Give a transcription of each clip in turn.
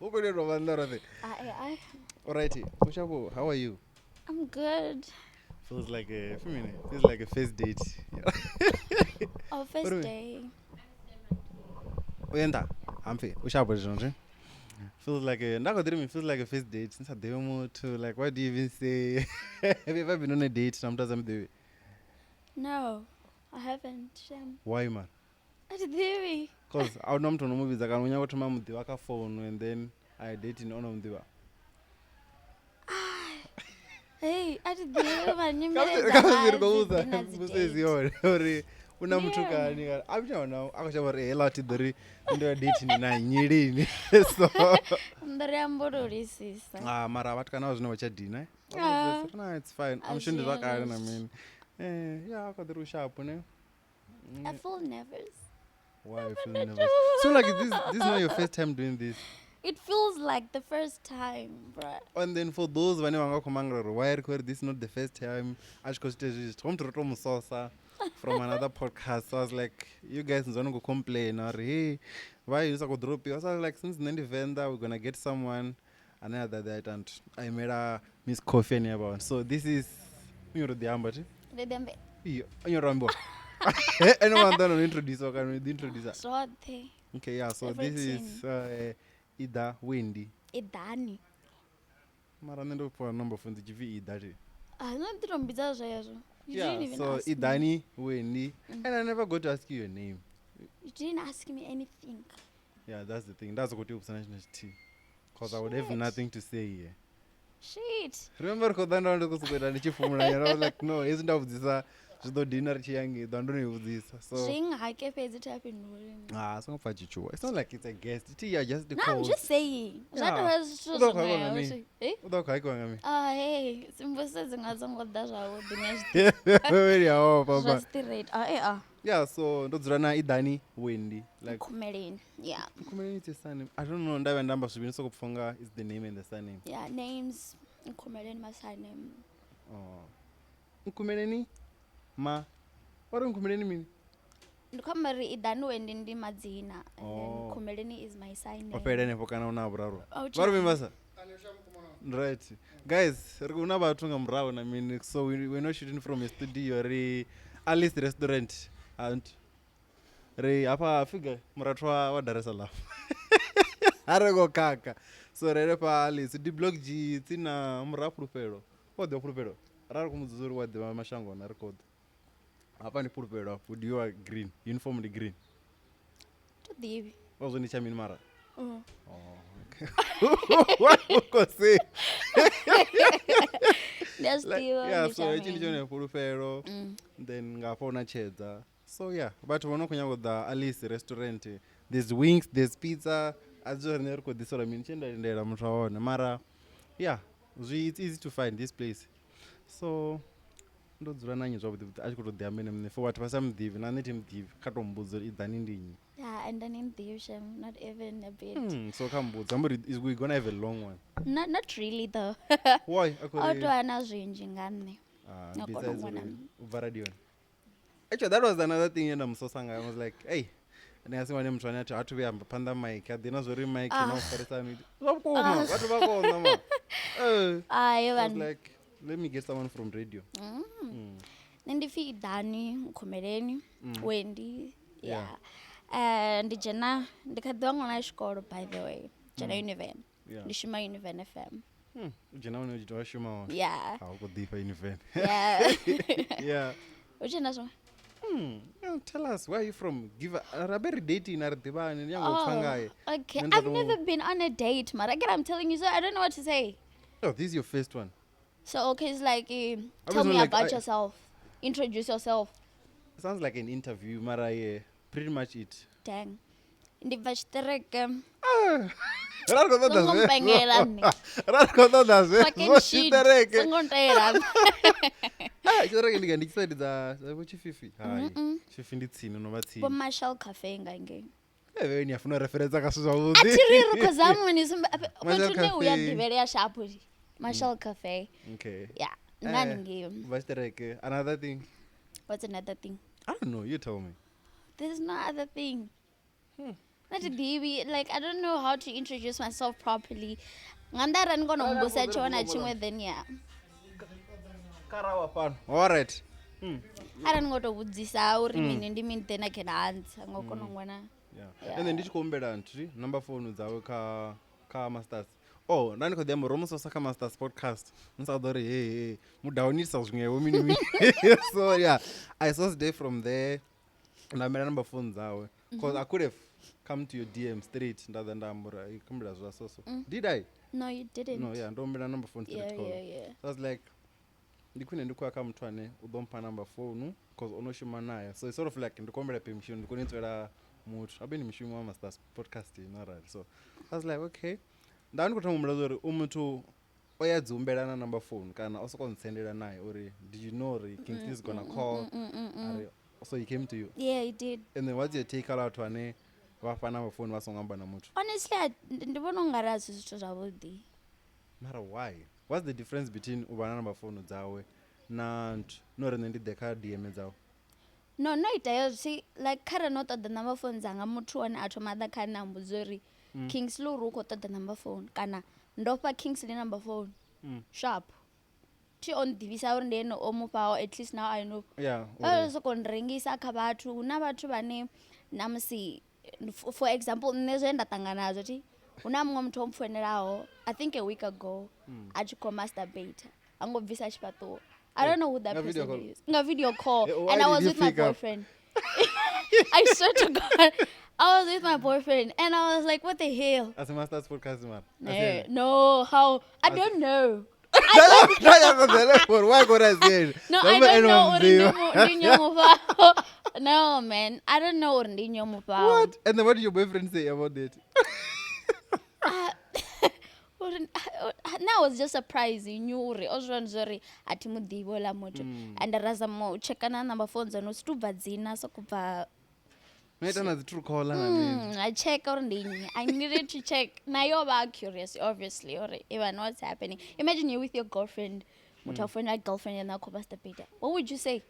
U khou tea u vha nnḓa roṱhe. Ai ai. Alright, Ushabo, how are you? I'm good. Feels like a few feels like a first date. Oh, first day. Uyenda, hamfe, ushabo nje. Feels like a ndako diri me feels like a first date since I didn't muthu, like what do you even say? Have you ever been on a date sometimes I'm the No, I haven't. Shame. Why man? Ati. Cause I don't know muvhidza kana unyaka thoma muḓivha kha phone and then I dating ono muḓivha. Hey, ati ḓivhi vha nyimele Kha ri khou vhudza mbudziso yone uri u na muthu kani kana a tsha wana a khou shavha uri heiḽa thi ḓo ri ndo ya dating na nnyi lini. So Ndo ri ambululisisa. Ah, mara vhathu kana vha zwino vha tsha dina. Ah. No, it's fine. I'm sure ndi zwa kale na mini. Eh, yeah, a kha ḓi ri u sharp ne. I feel nervous. Why you feel nervous? So like this is not your first time doing this. It feels like the first time, bruh. And then for those vhane vha nga khou mangala uri why ri khou ri this is not the first time a tshi khou zwi ita hezwi zwithu, muthu ro to musosa from another podcast. So I was like, you guys nzwa ngo complain or hey, why you sa khou dropiwa? So I was like, since nṋe ndi Venḓa, we're gonna get someone ane a ḓa ḓa ita nthu a imela Miss Coffee ane ya vha hone. So this is unyoro ḓi amba thi? Ndi ḓi ambe Iyo, unyoro ambiwa. Ene wa nḓa no introduce kana no ḓi introduce. zwoṱhe. Okay, yeah, so this is Ida Wendy. Idani. Mara nṋe ndo fhiwa number phone dzi tshi pfi Ida thi. Ah, nṋe ndi to mbidza zwezwo. You Yeah, didn't even so ask me. Idani Wendy. And I never got to ask you your name. You didn't ask me anything. Yeah, that's the thing. That's what you tea. Because I would have Shit. nothing to say here. Shit. Remember khou ḓa ndo ndi khou sokou ita ndi tshi fhumula nyana. I was like, no, hezwi nda vhudzisa zwi ḓo dina ri tshi ya ngei, ḓa ndo no i vhudzisa. So Zwi nghake fhedzi thi a fhinduli. ah, songo pfa tshitshuwa. It's not like it's a guest. Tea, you are just the No, I'm co-host. just saying. Zwa Yeah. tou vha zwithu U ḓo khou zwiṅwe nga mini? zwi- Eh? U ḓo khou hakiwa nga mini? Ah, hey, dzimbudziso dzi nga songo ḓa zwavhuḓi nga zwi- Wewe ya ofa, zwa ba. straight. Ah, eh, ah. Yeah, so ndo dzula na Idani Wendy. Like Nkhumeleni. Yeah. Nkhumeleni it's a surname. I don't know nda vhuya nda amba zwivhili soko pfa unga it's the name and the surname. Yeah, names Nkhumeleni my surname. Oh. Nkhumeleni ma wa ri Nkhumeleni mini? Ndi khou amba uri Idani Wendy ndi madzina and then Oh. Nkhumeleni is my surname. O fhela henefho kana una vhuraru. Oh, Vha ri vhimbasa? Right. Guys, ri kuna vhathu nga murahu na mini, so we're not shooting from a studio, ri Alice restaurant and ri hafha figure murathu wa Dar es Salaam. A ri ngo kaka. So ri hanefha Alice di block G tsini na murahu Fhulufhelo. O ḓivha Fhulufhelo. Ra ri khou mudzisa uri wa ḓivha mashango na ri khou ḓa. Hafha ndi Fhulufhelo hafho, do you are green, uniform ndi green. Thi ḓivhi. Wa zwo ndi tsha mini mara? Mm. Oh, okay. Why u khou sea? Ndi a zwi Like, ḓivha yeah, ndi so tsha hetshi ndi mini. tshone Fhulufhelo. Mm. Then nga hafha huna tshedza. So yeah, vhathu vho no khou nyaga u ḓa Alice restaurant. There's wings, there's pizza. A zwi riṋe ri khou ḓiselwa mini tshe nda lindela muthu wa hone. Mara yeah, zwi it's easy to find this place. So ndo dzula na nnyi zwavhuḓi vhuḓi a tshi khou tou ḓi amba ene muṋe for vhathu vha sa muḓivhi na nṋe thi muḓivhi kha tou mbudza uri Idani ndi nnyi. Yeah, and then in the shame, not even a bit. So kha mbudza amba uri we gonna have a long one. Not really though. Why? A khou O ri tou ana zwinzhi nga nṋe. Ah, No kona besides u wana uri u bva radioni. Actually, that was another thing ye nda musosa ngayo. I was like, hey, ndi nga si wane muthu ane a thu vhuya amba phanḓa mic, a ḓi na zwori mic na u farisa mini. Zwa vhukuma, vhathu vha konḓa ma. Eh, Ai I was vanhu. like, let me get someone from radio. Mm. Nṋe ndi pfi Idani Nkhumeleni Wendy. Yeah. Yeah. Ndi dzhena ndi kha ḓivha ṅwana wa tshikolo by the way. Dzhena Univen. Yeah. Ndi shuma Univen FM. U dzhena hone u wa shuma hone. Yeah. Ha, u khou ḓifha Univen. Yeah. Yeah. U dzhena zwiṅwe? Yeah, tell us, where are you from? Give a, ra be ri dating, a ri ḓivhani, ndi nyanga u pfa ngae. Okay. Nṋe ndo I've to- never been on a date, mara again, I'm telling you, so I don't know what to say. Oh, this is your first one. So okay, it's like I tell was me like, about yourself. Introduce yourself. Sounds like an interview, mara yeah, pretty much it. Dang. Ndi bva tshiṱereke. Ra ri khou ṱoḓa Songo zwezwo. mpengela nṋe. Ra ri khou ṱoḓa zwezwo, Fucking shit. tshiṱereke. Songo nteela. Ah, tshiṱereke ndi ndi tshiside dza vho Tshififi. Hai. Tshififi ndi tsini, no vha tsini. Vho Marshall Cafe nga ngei. Eh, ni a funa u referensa kha zwithu A zwavhuḓi. thi ri ri khou zama ni sumbe Marshall fhethu hune u ya Cafe. ḓivhelea shapo. Marshall Cafe. Okay. Yeah. Eh, Nna haningei. Bva tshiṱereke. Another thing. What's another thing? I don't know, you tell me. There's no other thing. Not ḓivhi, like I don't know how to introduce myself properly. Nga nnḓa arali ni kona u mbudzisa tshiṅwe na tshiṅwe, then yeah. Karawa fhano. All right. Arali ni ngo to vhudzisa uri mini ndi mini, then I can answer. Ngo kona u ngwana. Yeah. Yeah. And then ndi tshi khou humbela nthu number phone dzawe kha masters. Oh, nda ndi khou ḓi amba uri ro mu sosa kha masters podcast. Ni sa ḓo ri hey hey, mudaunisa zwiṅwevho mini mini. So yeah, I sourced it from there. Nda humbela number phone dzawe because I could have come to your DM straight nda ḓa nda amba uri "Ai, khumbela zwa so so. Did I? No, you didn't. No, yeah, ndo humbela number phone straight Yeah, call. yeah. So I was like, ndi khwine ndi khou ya kha muthu ane u ḓo mpha number phone because o no shuma naye. So it's sort of like ndi khou humbela permission ndi kone u tswela muthu abe ndi mushumo wa masters podcast ino arali. So I was like, okay. Nda ndi khou thoma u humbula uri u muthu o ya dzi humbela na number phone kana o sokou ntsendela naye uri did you know uri Kingsley is gonna call? Ari, so he came to you. Yeah, he did. And then what's your take kha vhathu ane vha fha number phone vha songo amba na muthu? Honestly, ndi vhona ungari a si zwithu zwavhuḓi. Mara why? What's the difference between u vha na number phone dzawe na nthu no ri nṋe ndi ḓe kha DM dzawe? No, no ita hezwo si like kharali no ṱoḓa number phone dzanga, muthu one a thoma a ḓa kha nṋe a mbudza uri Kingsley uri u khou ṱoḓa number phone kana ndo fha Kingsley number phone. Sharp. Thi o nḓivhisa uri ndi ene o mufhaho, at least now I know. Yeah. O soko nrengisa kha vhathu, hu na vhathu vhane namusi, for example, nṋe zwe nda ṱangana nazwo thi, hu na muṅwe muthu o mpfonelaho I think a week ago a tshi khou masturbate, a ngo bvisa tshifhaṱuwo. I don't know who that Nga video person call? is. Nga video call. Why And I did was you with my pick up? boyfriend. I swear to God, I was with my boyfriend and I was like, what the hell? As a masters podcast man. No, no, how? I don't know. Why go I say? No, I don't know. uri ndi nyomufaho. No, man, I don't know uri ndi nyomufaho. What? And then what did your boyfriend say about it? Now I was just surprised. He knew uri o zwi vhona zwori a thi muḓivhi houḽa muthu. And ra zama u checka na number phone dzanu, si tu bva dzina, soko bva. No ita na dzi true caller na mini. I check uri ndi nnyi. I needed to check. Na yo vha curious obviously uri even what's happening. Imagine you with your girlfriend, muthu a founela girlfriend and a khou masturbate. What would you say?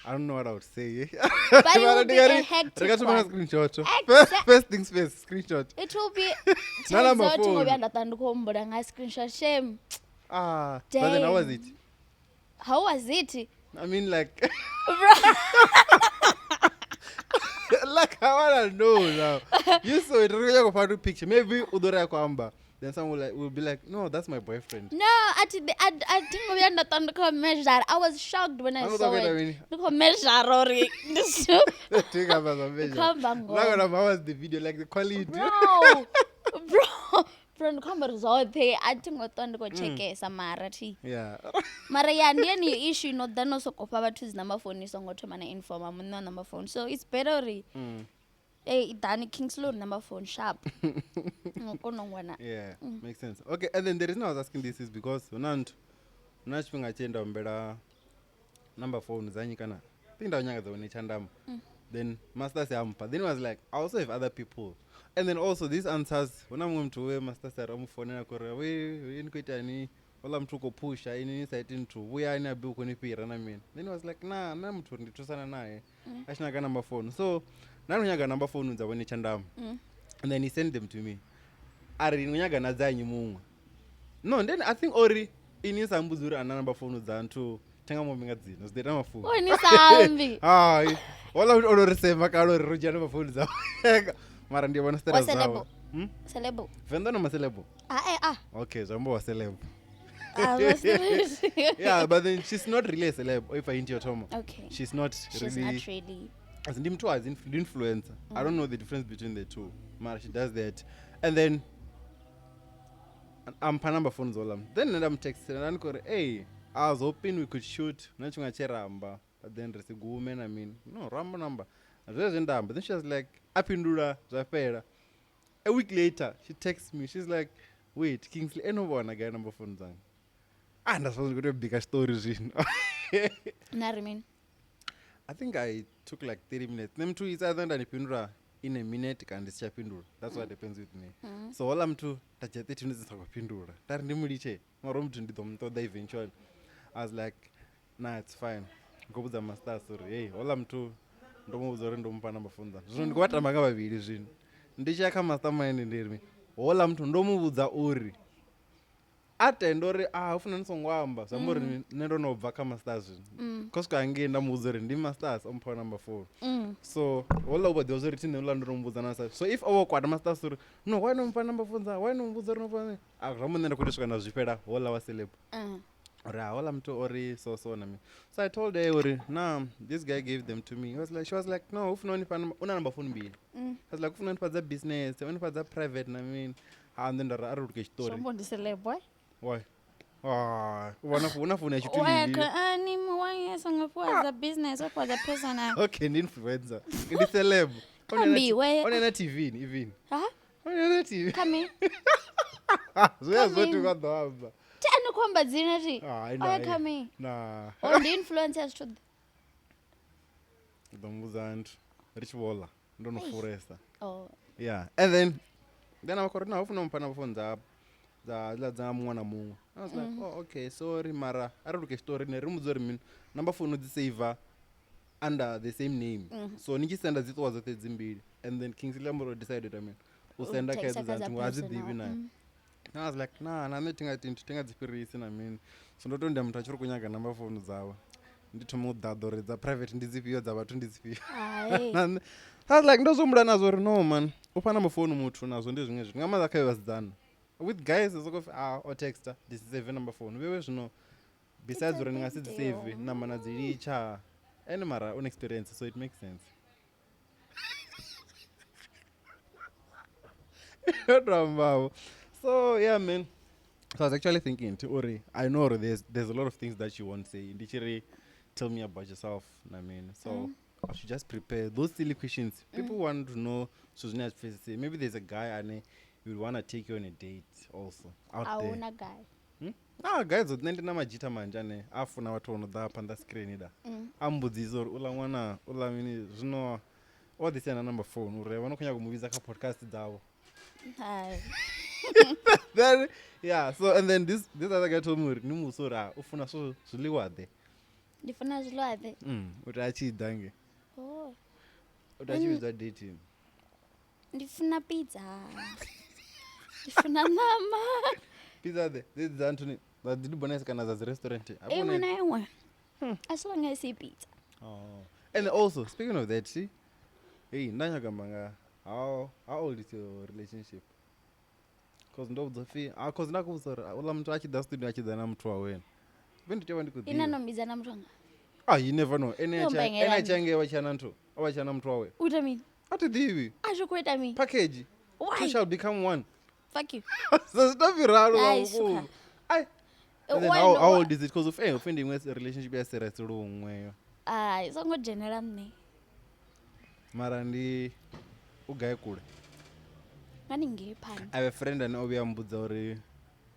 I don't know what I would say. But it would be a hectic Re ka thoma one. nga screenshot. First things first, screenshot. It will be Na number thaidzo, thi ngo phone. vhuya nda ṱwa ndi khou humbula nga screenshot. Shame. Ah, but then how was it? How was it? I mean, like, Bro. like I wanna know now. You saw it, re go find a picture. Maybe u ḓo ri a khou amba. Then someone will be like, no, that's my boyfriend. No, I did. I think we are not on the measure. I was shocked when I Ang saw ṱoḓa it. mini? Ndi khou measure uri ndi Think about the measure. Khou amba ngoho. Now gonna how was the video, like the quality? Bro, bro, bro, ndi khou amba uri zwoṱhe a thi ngo ṱwa ndi khou tshekesa mara thi. Yeah. Mara ya ndi yeneyo issue ino ḓa no sokou fha vhathu dzi number phone ni songo thoma na informa muṋe wa number phone. So it's better uri hey, ḓani Kingsley uri number phone sharp. Ngo kona u wana. Yeah, makes sense. Okay, and then the reason I was asking this is because huna nthu huna tshifhinga tshe nda humbela number phone dza nnyi kana I think nda nyaga dza hone tshandama. Then masters ya mpha. Then he was like, I also have other people. And then also these answers, huna muṅwe muthu we masters a ri o mu founela kuri we ni khou itani ola muthu u khou phusha ini ni sa iti nthu vhuyani a bi u khou ni fhira na mini. Then he was like, na na muthu uri ndi thusana naye a tshi nyaga number phone. So nda ndi nyaga number phone dza vhone tshandama. And then he sent them to me. A ri ni nyaga na dza nnyi muṅwe. No, then I think ori ini sa mbudzi uri ana number phone dza nthu thenga mumbi nga dzina zwi ḓo ita mafhungo. Uri ni sa ambi. Hai, wala o no ri sema kale uri ro dzhia number phone dza. Mara ndi vhona Wa status celebo. dzawe. Celebo. Venḓa na macelebo. Ah, eh, ah. Okay, zwi amba wa celeb. Ah, was Yeah, but then she's not really a celeb if I into your tomo. Okay. She's not She's really not really. as ndi muthu as influencer. I don't know the difference between the two. Mara she does that. And then I'm number phones all. Then I'm texting and I'm hey, I was hoping we could shoot na tshinga tshe ramba, but then ri si gume na mini. No, ramba number. Zwezwi ndamba. Then she was like, a fhindula zwa fhela. A week later, she texts me. She's like, wait, Kingsley, eno vhona gai number phone dzanga. Ah, nda suppose ndi khou bika story zwino. Na ri mini? I think I took like 30 minutes. Nṋe muthu it's either nda ni fhindula in a minute kana ndi si tsha fhindula. That's what happens with me. So hola muthu nda dzhia 30 minutes ndi sa khou fhindula. Nda ri ndi mu litshe, mara hoyu muthu ndi ḓo mu ṱoḓa eventually. I was like, nah, it's fine. Ndi khou vhudza masters uri hey, hola muthu ndo mu vhudza uri ndo mufha number phone dzanga. Zwino ndi khou vha tamba nga vhavhili zwino. Ndi tshi ya kha mastermind ndi ri houḽa muthu ndo mu vhudza uri a tenda uri a hu funa ni songo amba zwi amba uri nṋe ndo no bva kha masters zwino. Kho swika hangei nda mu vhudza uri ndi masters o mpha number phone. So houḽa u vho ḓivha zwa uri thi nṋe houḽa ndo no mu vhudza na sa. So if o vha o kwata masters uri no why no mpha number phone dza why no muvhudza uri no mpha a zwa muṋe nda khou tea u swika nda zwifhela houḽa wa celeb. Uri a houḽa muthu ori so so na mini. So I told her uri nah, this guy gave them to me. He was like, she was like, no, ufuna unifha una number phone mbili. I was like, ufuna unifha dza business, unifha dza private na mini. Ha nṋe nda ri a ri luke tshitori. Zwi amba ndi celeb why? Why? Ah, u vha na una phone ya Why tshitulili. ani why songo fhiwa dza business o fhiwa dza personal. Okay, ndi influencer. Ndi celeb. Kambi, we- One na TV ni even. Ha? One na TV. Kami. Zwe zwo Kami. thi vha ḓo amba. Thi ani khou amba dzina thi. Hai Oya kami. Na. O ndi influencer zwithu. Ndi ḓo muvhudza nthu ri tshi vhola ndo no furesa. Oh. Yeah. And then avha khou ri na ufuna u mpha na phone dza dza dza muṅwe na muṅwe. I was like, oh okay, sorry mara a ri luke tshitori ne ri muvhudza uri mini number phone dzi save under the same name. So ni tshi senda dzi ṱuwa dzoṱhe dzi mbili and then Kingsley Ambro decided I mean u senda kha texta hedzo kha dza dza nthu a dzi ḓivhi personal. naye. And I was like, nah, na nṋe thi nga thi nga dzi fhirisi na mini. So ndo to nda muthu a tshi ri khou nyaga number phone dzawe. Ndi thoma u ḓaḓa uri dza private ndi dzifhio dza vhathu ndi dzifhio. Hai. Na nṋe I was like, ndo zwi humbula nazwo uri no man, u fha number phone muthu nazwo ndi zwiṅwe zwithu nga maanḓa kha vhasidzana. With guys soko pfi ah o texta ndi si save number phone. Vhewe zwino besides It's a uri ni nga si big dzi deal. save namba na dzi litsha. Ene mara on experience so it makes sense. Ndo ambavho. So yeah man. So I was actually thinking to Uri, I know uri there's a lot of things that you won't say. Ndi tshi ri tell me about yourself, I mean. So I should just prepare those silly questions. People want to know so zwine a zwi pfesesi. Maybe there's a guy ane you would wanna take you on a date also out A there. huna guy. Ah guys, nṋe ndi na madzhita manzhi ane a funa vhathu vho no ḓa phanḓa screen da. A mbudzisa uri uḽa ṅwana uḽa mini zwino o ḓi sia na number phone uri vha no khou nyaga u mu vhidza kha podcast dzavho. Hai. Then yeah, so and then this other guy told me uri ni muvhudze uri ah u funa zwo zwiḽiwa ḓe. Ndi funa zwiḽiwa ḓe. Uri a tshi ḓa nge. Oh. Uri a tshi vhidzwa dating. Ndi funa pizza. Ndi funa ṋama. Pizza ḓe dzedzi dza nthuni dza dzi bonus kana dza dzi restaurant. Iṅwe na iṅwe. As long as i pizza. Oh. And also speaking of that, see, hey, nda nyaga amba nga how old is your relationship? Cause ndo vhudza pfi ah cause nda khou vhudza uri uḽa muthu a tshi ḓa studio a tshi ḓa na muthu wawe. Vhe ndi tea u vha ndi khou Ina ḓivha. no mbidza na muthu wanga. Ah, you never know. Ene Yo a tshi mbangela ene a tshi angei vha tshi ya na nthu, o vha tshi ya na muthu wawe. U ita mini? A thi ḓivhi. A tshi khou ita mini? Package. Two Why? shall become one. Fuck you. So stop ralo Ai, vhukuma. suka. Ai. And then Why how, no- how old is it? Because of eh, ufende imwe relationship ya serious luṅwe. Ai, songo dzhenela nṋe. Mara ndi u gai kule. Nga ningei phanḓa. I have a friend ane o vhuya mbudza uri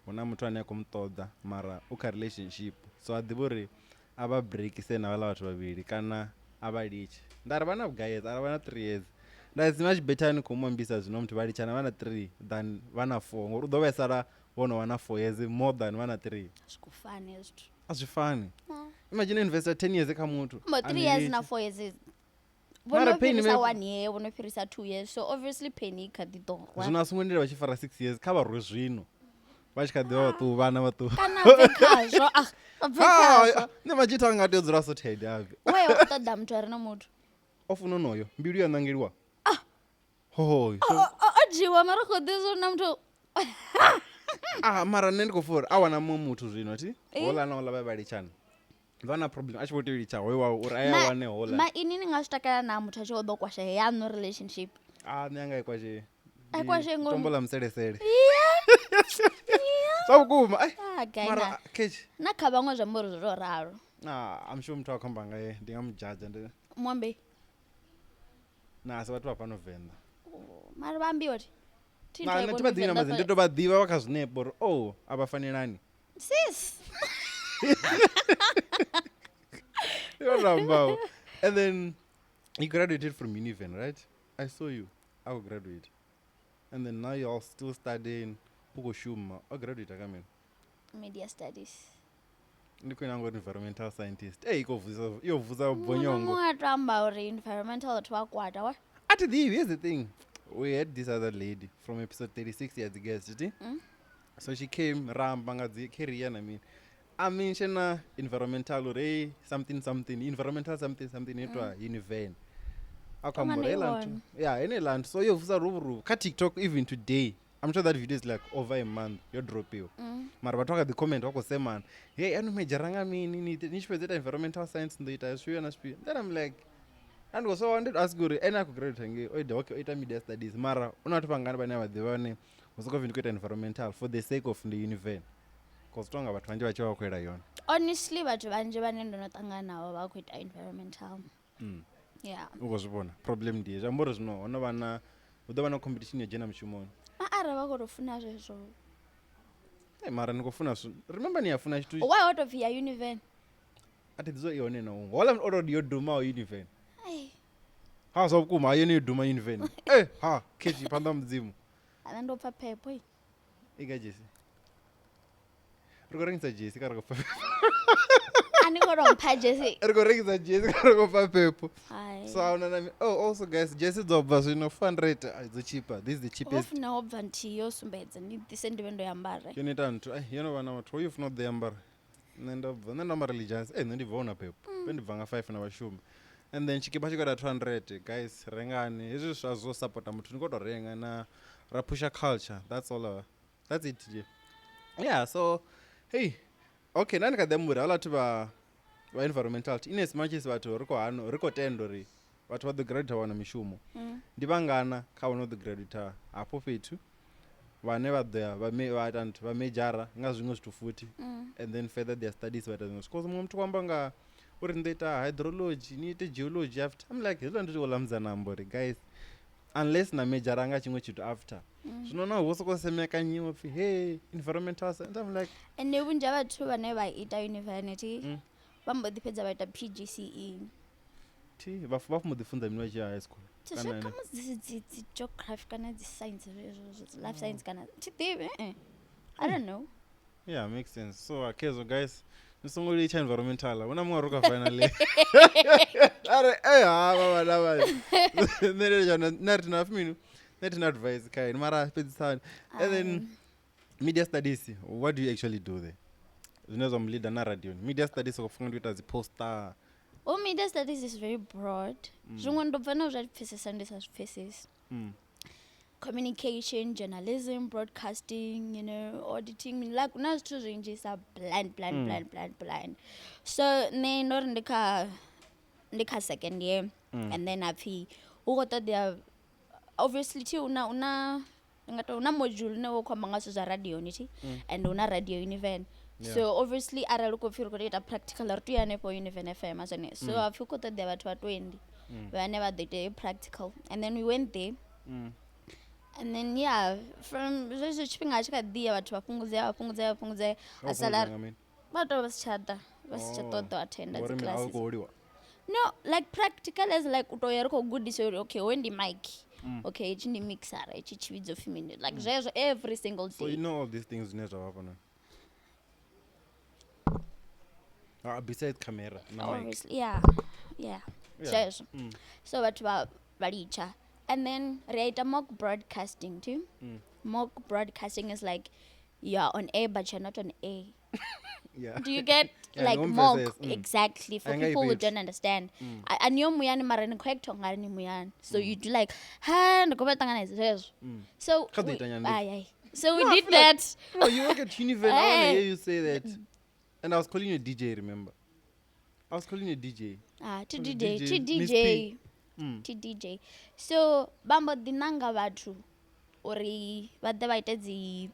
hu na muthu ane a khou mu ṱoḓa mara u kha relationship so a ḓivha uri a vha breakise na vhaḽa vhathu vhavhili kana a vha litshe. Nda ri vha na vhugai years, a ri vha na 3 years. Nda it's much better ni khou mu ambisa zwino muthu vha litshana vha na 3 than vha na 4 ngori u ḓo vhaisala vho no vha na 4 years more than vha na 3. Zwi khou fana hezwi zwithu. A zwi fani. Na. Imagine investa 10 years kha muthu. Mbo a 3 ni years litshe. na 4 years. Vho Mara no pain fhirisa ime- 1 year, vho no fhirisa 2 years. So obviously pain i kha ḓi ḓo rwa. Zwino a songo ndila vha tshi fara 6 years kha vha rwe zwino. Vha tshi kha ḓi vha vhaṱuku vhana vhaṱuku. Kana a bve khazwo. Ah, a bve khazwo. Nṋe madzhita anga tea u dzula sorted abve. We u khou ṱoḓa muthu a re na muthu. O funa onoyo mbilu ya ṋangeliwa. Hohoyo. O o dzhiwa mara khou ḓi zwa uri na muthu Ah mara nṋe ndi khou pfha uri a wana muṅwe muthu zwino thi. Eh. Houḽa na houḽa vha vha litshana. Vha na problem a tshi vho tea u litsha hoyo wawe uri a ya wane houḽa. Ma ini ni nga zwi takalela na muthu a tshi vho ḓo kwasha yaṋu relationship. Ah nṋe anga i kwashe. A i kwashe ngori- Tombo ḽa muselesele. Yeah. Yeah. Zwa vhukuma. Ai. Ah, guy Mara na. catch. Na kha vhaṅwe zwi amba uri zwo tou ralo. Ah, I'm sure muthu a khou amba ngaye ndi nga mu judge ndi. Muambe. Na asi vhathu vha fhano Venḓa. Oh, mara vha ambiwa thi. Thi Na nthu a i nṋe thi vhoni vha ḓivhi na Venḓa madzina, ndi fha- to vha ḓivha vha kha zwinepo uri oh a vha fanelani. Sis. You know what I'm about. And then you graduated from Univen, right? I saw you. I will graduate. And then now you're still studying Pukoshuma. I graduate again. Media studies. Ndi khou nanga uri environmental scientist. Hey, iko vusa iyo vusa Muṅwe na bonyongo. muṅwe a to amba uri environmental vhathu vha kwata wa. A thi ḓivhi, here's the thing. We had this other lady from episode 36 ya dzi guest ti. So she came ra amba nga dzi career na mini. A mention environmental uri hey, something something environmental something something itwa Univen. A khou amba uri Tonga heiḽa ndi nthu yeah heneiḽa nthu so yo vusa ruvhuruvhu kha TikTok even today. I'm sure that video is like over a month yo dropiwa. Mara vhathu vha kha ḓi comment vha khou semana. Hey, ano majora nga mini ni ni tshi fhedza ita environmental science ni ḓo ita zwifhio na zwifhio. Then I'm like and also I wanted to ask uri ene a khou graduate ngei o ita okay o ita media studies mara u na vhathu vhangani vhane a vha ḓivha vhane hu sokou pfhi ndi khou ita environmental for the sake of ndi Univen. Cause tonga vhathu vhanzhi vha tshi vha vha khou yela yone. Honestly vhathu vhanzhi vhane ndo no ṱangana navho vha khou ita environmental. Yeah. U khou zwi vhona problem ndi hezwi amba uri zwino ho no vha na hu ḓo vha na competition ya dzhena mushumoni. Ma arali vha khou tou funa zwezwo. Hey, mara ni khou funa zwithu remember ni a funa tshithu Why ho tou pfhi ya Univen? a thi ḓi i hone na huṅwe hola already yo dumaho Univen. Ai, Ha zwa vhukuma ha yone yo duma Univen. Eh ha khetshi phanḓa ha mudzimu. a nṋe ndo pfa phepho. I. I ga jesi. Ri khou rengisa jesi kha ri khou pfa A ni khou tou mpha jesi. ri khou rengisa jesi kha ri khou pfa phepho. Hai. So ahuna na oh also guys jesi dzo bva zwino 400 ai dzo chipa. This is the Ho cheapest. funa ho bva nthihi yo sumbedza ni ḓise ndi vhe ndo i ambara. Yo no ita nthu ai yo no vha na vhathu hoyu funa u ḓi ambara. Nṋe ndo bva nṋe ndo ambara ḽidzhasi eh nṋe ndi bva huna phepho. Nṋe ndi bva nga 5 na vhashumi. And then tshikipa tshi khou ita 200 guys rengani hezwi zwa zwo sapota muthu ni khou tou renga na ra pusha culture that's all that's it nje. Yeah so hey okay nda ndi kha ḓi amba uri havhaḽa vhathu vha vha environmental in as much as vhathu ri khou hana ri khou tenda uri vhathu vha ḓo graduate vha wana mishumo. Ndi vhangana kha vhano ḓo graduate hafho fhethu vhane vha ḓo ya vha vha ita nthu vha majora nga zwiṅwe zwithu futhi and then further their studies vha ita zwiṅwe zwithu. Cause muṅwe muthu u amba nga uri ni ḓo ita hydrology ni ite geology after. I'm like hezwiḽa ndi tshi khou ḽa amba uri guys unless na majora nga tshiṅwe tshithu after. Zwino na hu sokou semekanyiwa pfhi hey environmental science I'm like Ende vhunzhi ha vhathu vhane vha ita Univen vha mbo ḓi fhedza vha ita PGCE. thi vha vha mbo ḓi funza mini vha tshi ya high school. Zwi Kana kha musi dzi dzi geography kana dzi science zwezwo dzi life science kana thi ḓivhi eh. I don't know. Yeah, makes sense. So okay, so guys, ni songo litsha environmental. Huna muṅwe ri kha finally. Are eh ha vha vha vha. Nṋe ndi tshana na ri na mini. Nṋe thi na advice kha ini mara fhedzisani. And then media studies, what do you actually do there? Zwine zwa mu leader na radio. Media studies u funga ndi ita dzi poster. Oh, media studies is very broad. Zwiṅwe ndo bva na zwa pfesesa ndi sa zwi pfesesi. Communication, journalism, broadcasting, you know, auditing, like na zwithu zwinzhi sa blind blind blind blind blind. So nṋe ndo ri ndi kha second year and then apfi hu khou ṱoḓea obviously thi una una nga to una module une wo khou amba nga zwithu zwa radio ni thi and una radio Univen. So obviously arali u khou pfhi ri khou tou ita practical ri tea u ya hanefho Univen FM zwone. So apfi hu khou ṱoḓea vhathu vha 20 vhane vha ḓo ita heyo practical and then we went there. And then yeah, from zwezwo tshifhinga tshi kha ḓi ya vhathu vha fhungudzea vha fhungudzea vha fhungudzea a sala vha tou vha si tsha ḓa vha si tsha ṱoḓa u attenda dzi classes. No, like practical as like u tou ya ri khou gudisa uri okay hoyu ndi mic. Okay, itshi ndi mixer, itshi tshi vhidzwa upfhi mini. Like zwezwo every single So you day. know all these things zwine zwa vha hafhanoni. Besides camera na mic. Obviously, yeah. Yeah. Yeah. Zwezwo. So vhathu vha vha litsha. And then ri a ita mock broadcasting too. Mock broadcasting is like you are on air but you're not on air. Yeah. Do you get Yeah, like no mock emphasis. exactly for Anga people who iphethu. don't understand. A ni yo muyani mara ni khou actor nga ni muyani. So you do like ha ndi khou vha ṱanganedza zwezwo. So Kha ḓo we, ita nyana ai, ai. So we No, I did feel like- that. Bro, you work at Univen. I want to Eh. hear you say that. And I was calling you a DJ, remember? I was calling you a DJ. Ah, to Was it DJ, DJ? to Miss DJ. P. To DJ. So vha mbo ḓi nanga vhathu uri vha ḓe vha ite dzi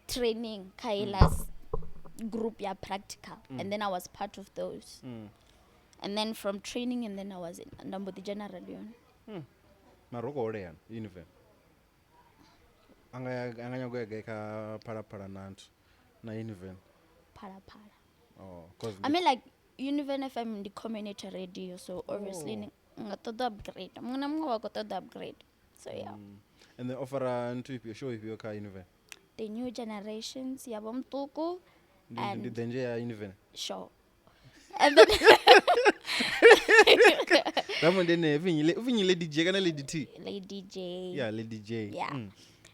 training kha heiḽa group ya practical and then I was part of those. And then from training and then I was in nda mbo ḓi dzhena radioni. Mara u khou holea Univen. Anga anga nyago ya gai kha Phalaphala na nthu na Univen. Phalaphala. Oh, cause I mean like Univen FM ndi community radio so obviously Oh. ni nga ṱoḓa upgrade. Muṅwe na muṅwe wa khou ṱoḓa upgrade. So yeah. And then offer nthu ifhio show ifhio kha Univen. The new generations ya vho muṱuku Ndi ndi and danger ya Univen. sure. And then Ramondi ene upfi nnyi, Lady J kana Lady T? Lady J. Yeah, Lady J. Yeah.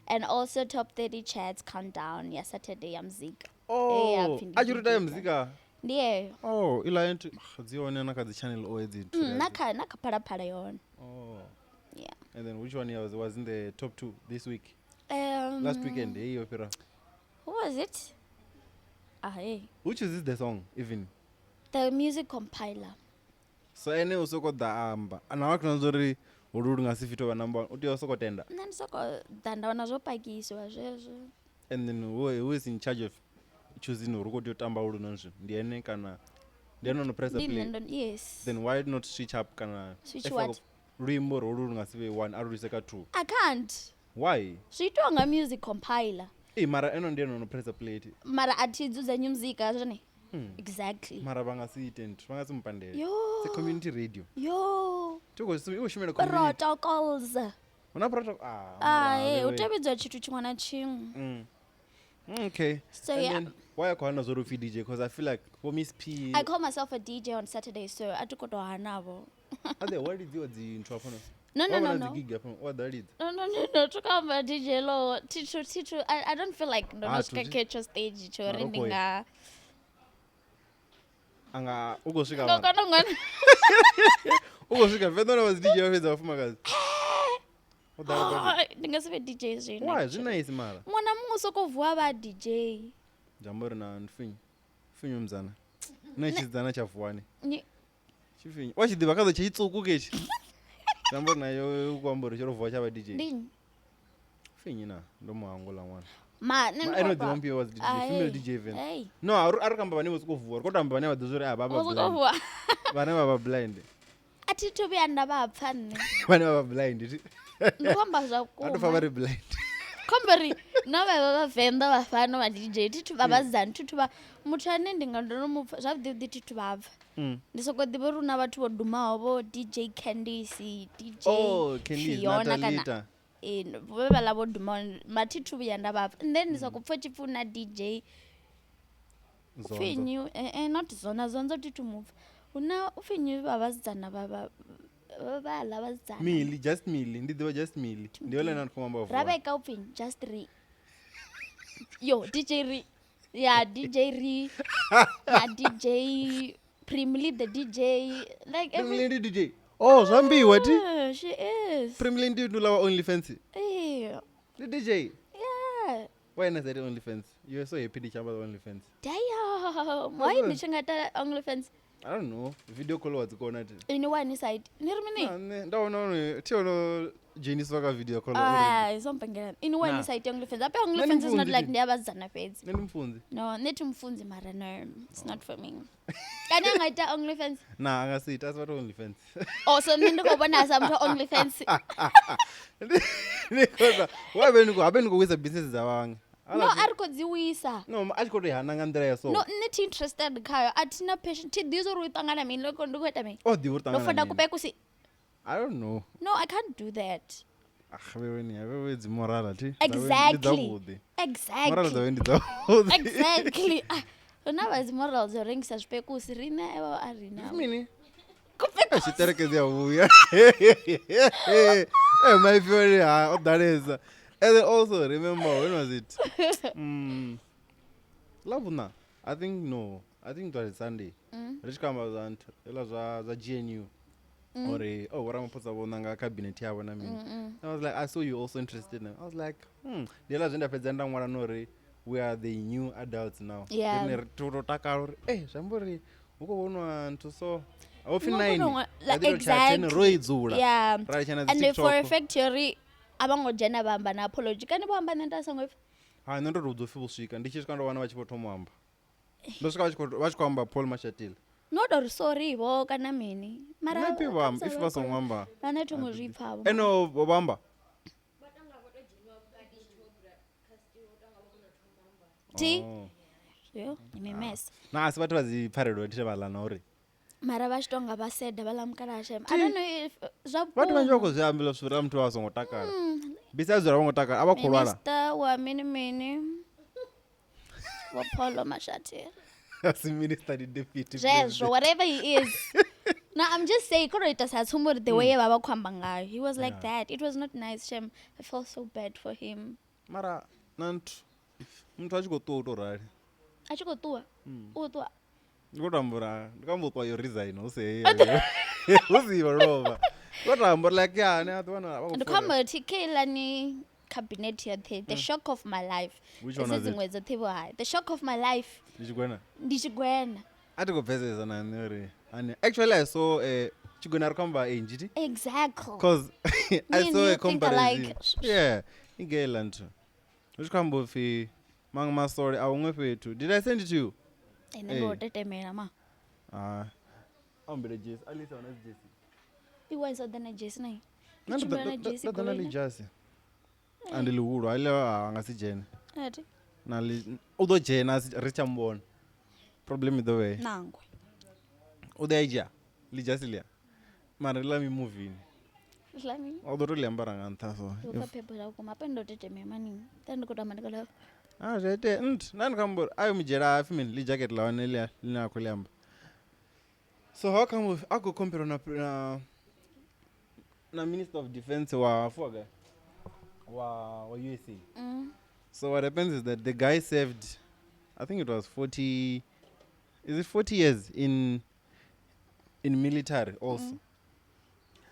And also Top 30 Chats Countdown ya Saturday ya muzika. Oh, Yeah, pfi ndi a tshi ri DJ ita muzika. Ndi yeyo. Oh, iḽa nthu dzi hone na kha dzi channel O hedzi nthu. Na kha Phalaphala yone. Oh. Yeah. And then which one was in the top 2 this week? Last weekend, hey, yo fhira. Who was it? Ah, hey. Which is the song even? The music compiler. So ene u soko ḓa amba. Ana wa khona uri holu lu nga si fito vha number 1. U tea u soko tenda. Nṋe ndi soko ḓa nda wana zwo pakisiwa zwezwo. And then who is in charge of choosing uri u khou tea u tamba holu noni zwino? Ndi ene kana ndi ene ono pressa Ndi play? nṋe ndo, yes. Then why not switch up kana Switch if what? Luimbo uri holu lu nga si vhe 1 a lu ise ka 2. I can't. Why? Zwi itiwa nga music compiler. Eh, mara eno ndi ene ono pressa play. Mara a thi dzudzanyi muzika zwone. Exactly. Mara vha nga si ite nthu, vha nga si mupandele. Yo. It's a community radio. Yo. I khou shumela community. Protocols. Huna protocol. Ah, Ah, mara eh, u wewe. tevhedzwa tshithu tshiṅwe na tshiṅwe. Okay. So, And yeah. then why are you khou pfi DJ? Because I feel like for Miss P, I call myself a DJ on Saturday, so a thi khou tou hanavho. Are there what lidziwa dzi nthu hafha no? No, no, Wa no, vhona no. dzi gig hafha no? Wa ḓa lidza. No, no, no, no. Thi khou amba DJ lo. Thi thu, I don't feel like ndo no Ah, swika thuthi. kha hetsho stage tsho uri Mara u ndi khou ya. nga Anga u khou swika ndo mara. kona u ngwana. U khou swika venḓa na vha dzi DJ vha fhedza vhafumakadzi. U ḓala badi. Ndi nga si vhe DJ zwino. Why? Zwi nice mara. Muṅwe na muṅwe u sokou vuwa vha DJ. Zwi amba uri na nfinyi. Finyi mzana. Na tshidzana tsha vuwani. Tshifinyi. Wa tshi ḓivha kha ḓo tshi tsuku ketshi. Zwi amba uri nayo u khou amba uri tsho ro vuwa tsha vha DJ. Ndi nnyi? Finyi na ndo mu hangula ṅwana. Ma, nṋe Ma, ndi I know khou the amba- one people was DJ, Ah, female hey, DJ even. hey. No, a ri kamba vhane vho sokou vuwa, ri khou to amba vhane vha ḓo zwa uri a vha vha Vho sokou blind. vuwa. Vhane vha vha blind. A thi thu vhuya nda vha pfa nṋe. Vhane vha vha blind. Thi. Ndi khou amba zwa A to pfa vhukuma. vha ri blind. Khombo uri na vha vha vhavenḓa vha fhano vha DJ thi thu vha vhasidzana thi thu vha muthu ane ndi nga ndo no mu pfa zwavhuḓi vhuḓi thi thu vha pfa. Ndi soko ḓivha uri hu na vhathu vho dumaho vho DJ Candice, DJ Oh, Candice, Fiona kana Natalita. Vhe vhaḽa vho dumaho ma thi thu vhuya nda vha pfa. And then ndi soko pfa tshipfi hu na DJ Zonzo. upfi nnyi, not Zona, Zonzo thi thu mupfa. Hu na upfi nnyi vha vhasidzana vha vha vhaḽa vhasidzana. Mili, just Mili. Ndi ḓivha just Mili. Ndi yone ine ndi khou amba vuwa. Rebecca upfi nnyi? Just Ri. Yo, DJ Ri. Yeah, DJ Ri. Na DJ Primly the DJ. Like every Primly ndi DJ. Oh, zwa ambiwa thi. Yeah, she is. Primly ndi ndo lawa OnlyFans. Eh, Ndi DJ. yeah. Why na said OnlyFans? You are so happy ndi tshamba OnlyFans. Damn. Why ndi tshi nga ita OnlyFans? I don't know. Video call wa dzi kona thi. Ini why ni side? Ni ri mini? Na nṋe nda vhona uri thi ono dzheniswa kha video call already. Ah, sompengelana. Ini why Na. ni side OnlyFans? Ape Nṋe ndi OnlyFans is not mfunzi like thi. ndi ya vhasidzana fhedzi. Nṋe ndi mufunzi. No, nṋe thi mufunzi mara no, it's not for me. Kani a nga ita OnlyFans? Na a nga si ita a si vhathu OnlyFans. Oh, so nṋe ndi khou vhona sa muthu wa OnlyFans. Ndi khou wa vhe ni khou habe ni khou wisa business dza vhaṅwe. No, a ri khou dzi wisa. No, a tshi khou tou i hana nga nḓila ya so. No, nṋe thi interested khayo. A thi na passion. Thi ḓivhi uri u ṱangana mini loko ndi khou ita mini. O ḓivha uri Ndo ṱangana foda mini. kupekusi. I don't know. No, I can't do that. Ah, vhewe ni vhewe dzi moral thi. Ndi Exactly. dzavhuḓi. Moral Exactly. dzawe ndi dzavhuḓi. Exactly. Ah, hu na vha dzi morals dzo rengisa zwipekusi riṋe evho a ri na. Mini? Kupekusi. Tshiṱerekedzi ya vhuya. Eh, my favorite ha o ḓalesa. And then also remember when was it? Ḽavhuṋa. I think no. I think it was Sunday. Ri tshi khou amba zwa nthu hezwiḽa zwa GNU. Uri oh Ramaphosa vho nanga cabinet yavho na mini. I was like, I saw you also interested now. I was like, Ndi hezwiḽa zwe nda fhedza nda ṅwala no uri we are the new adults now. Yeah. Rine ri to takala uri eh zwi amba uri hu khou vhonwa nthu so. Ho pfi No, 9. no, Ra ḓi tou tshaya 10 exactly. ro i dzula. Yeah. Ra litshana dzi And for a TikTok. fact yori a vho ngo dzhena vha amba na apology. Kani vho amba nṋe nda songo ipfa. Ha nṋe ndo tou ḓo pfi vho swika ndi tshi swika ndo wana vha tshi vho thoma u amba. Ndo swika vha tshi khou amba Paul Mashatile. No tou ri sorry vho kana mini. Mara Maybe vho amba if vha songo amba. Na nṋe thi ngo zwi pfa vho. Eno vho amba. Thi. Oh. Yo, ni mimesa. Na a si vhathu vha dzi pfarelo thi vhaḽa na uri. Mara vha tshi tonga vha seda vha ḽa mukalaha shem. I don't know if zwa Vhathu vhanzhi vha vhukuma. khou zwi ambela zwithu uri muthu a songo takala. Besides uri a vho ngo takala, a vha khou lwala. Minister wa mini mini. Vho Paul Mashatile. A si minister ndi deputy Zwezwo, president. whatever he is. No, I'm just saying, kho ita sa tsumbo uri the way vha vha khou amba ngayo. He was like that. It was not nice, Shem. I felt so bad for him. Mara na nthu muthu a tshi khou ṱuwa u tou rali. A tshi khou ṱuwa. U ṱuwa. Ndi khou to amba uri ah, ndi khou amba u ṱuwa yo resign hu si hu si yo lovha. Ndi khou to amba uri like ya ne a ḓi wana vha khou Ndi khou amba uri keiḽani cabinet yoṱhe, the shock of my life. Which one Isi was it? dziṅwe dzoṱhe vho hai. The shock of my life Ndi tshigwena. ndi tshigwena. A thi khou pfesesa na nṋe uri ani actually I saw tshigwena ri khou amba Angie thi. Exactly. Cause I Me and saw you a think comparison. alike. Yeah, ingeiḽa nthu. Hu tshi khou amba upfi maṅwe masole a huṅwe fhethu. Did I send it to you? Ene ndi Eh. wo tetemela ma. Ah. Ambele jesi, Alisa wana jesi. Iwe sa ḓa na jesi nai. Nṋe ndo Tshimbila na jesi ḓa na goloini. ḽi jasi. A ndi ḽihulu, a ḽi a nga si dzhene. Ati. Na ḽi u ḓo dzhena a si- ri si tsha muvhona. Problem i ḓo vhea. Nangwe. U ḓo ya i dzhia ḽi jasi ḽia. Mara ḽa mimuvini. Ḽa mini? U ḓo to ḽi ambara nga nṱha so. Ndi khou pfa phepho zwa vhukuma hafha ndo tetemela mani. Nda ndi khou tamba ndi khou ḽa. Ah, zwa itea nt nda ndi khou amba uri ayo mudzhela hapfi mini ḽi jacket ḽa hone ḽia ḽine a khou ḽi amba. So how come a khou compare na Minister of Defense wa fuwa gai? Wa USA. So what happens is that the guy served, I think it was 40, is it 40 years in military also.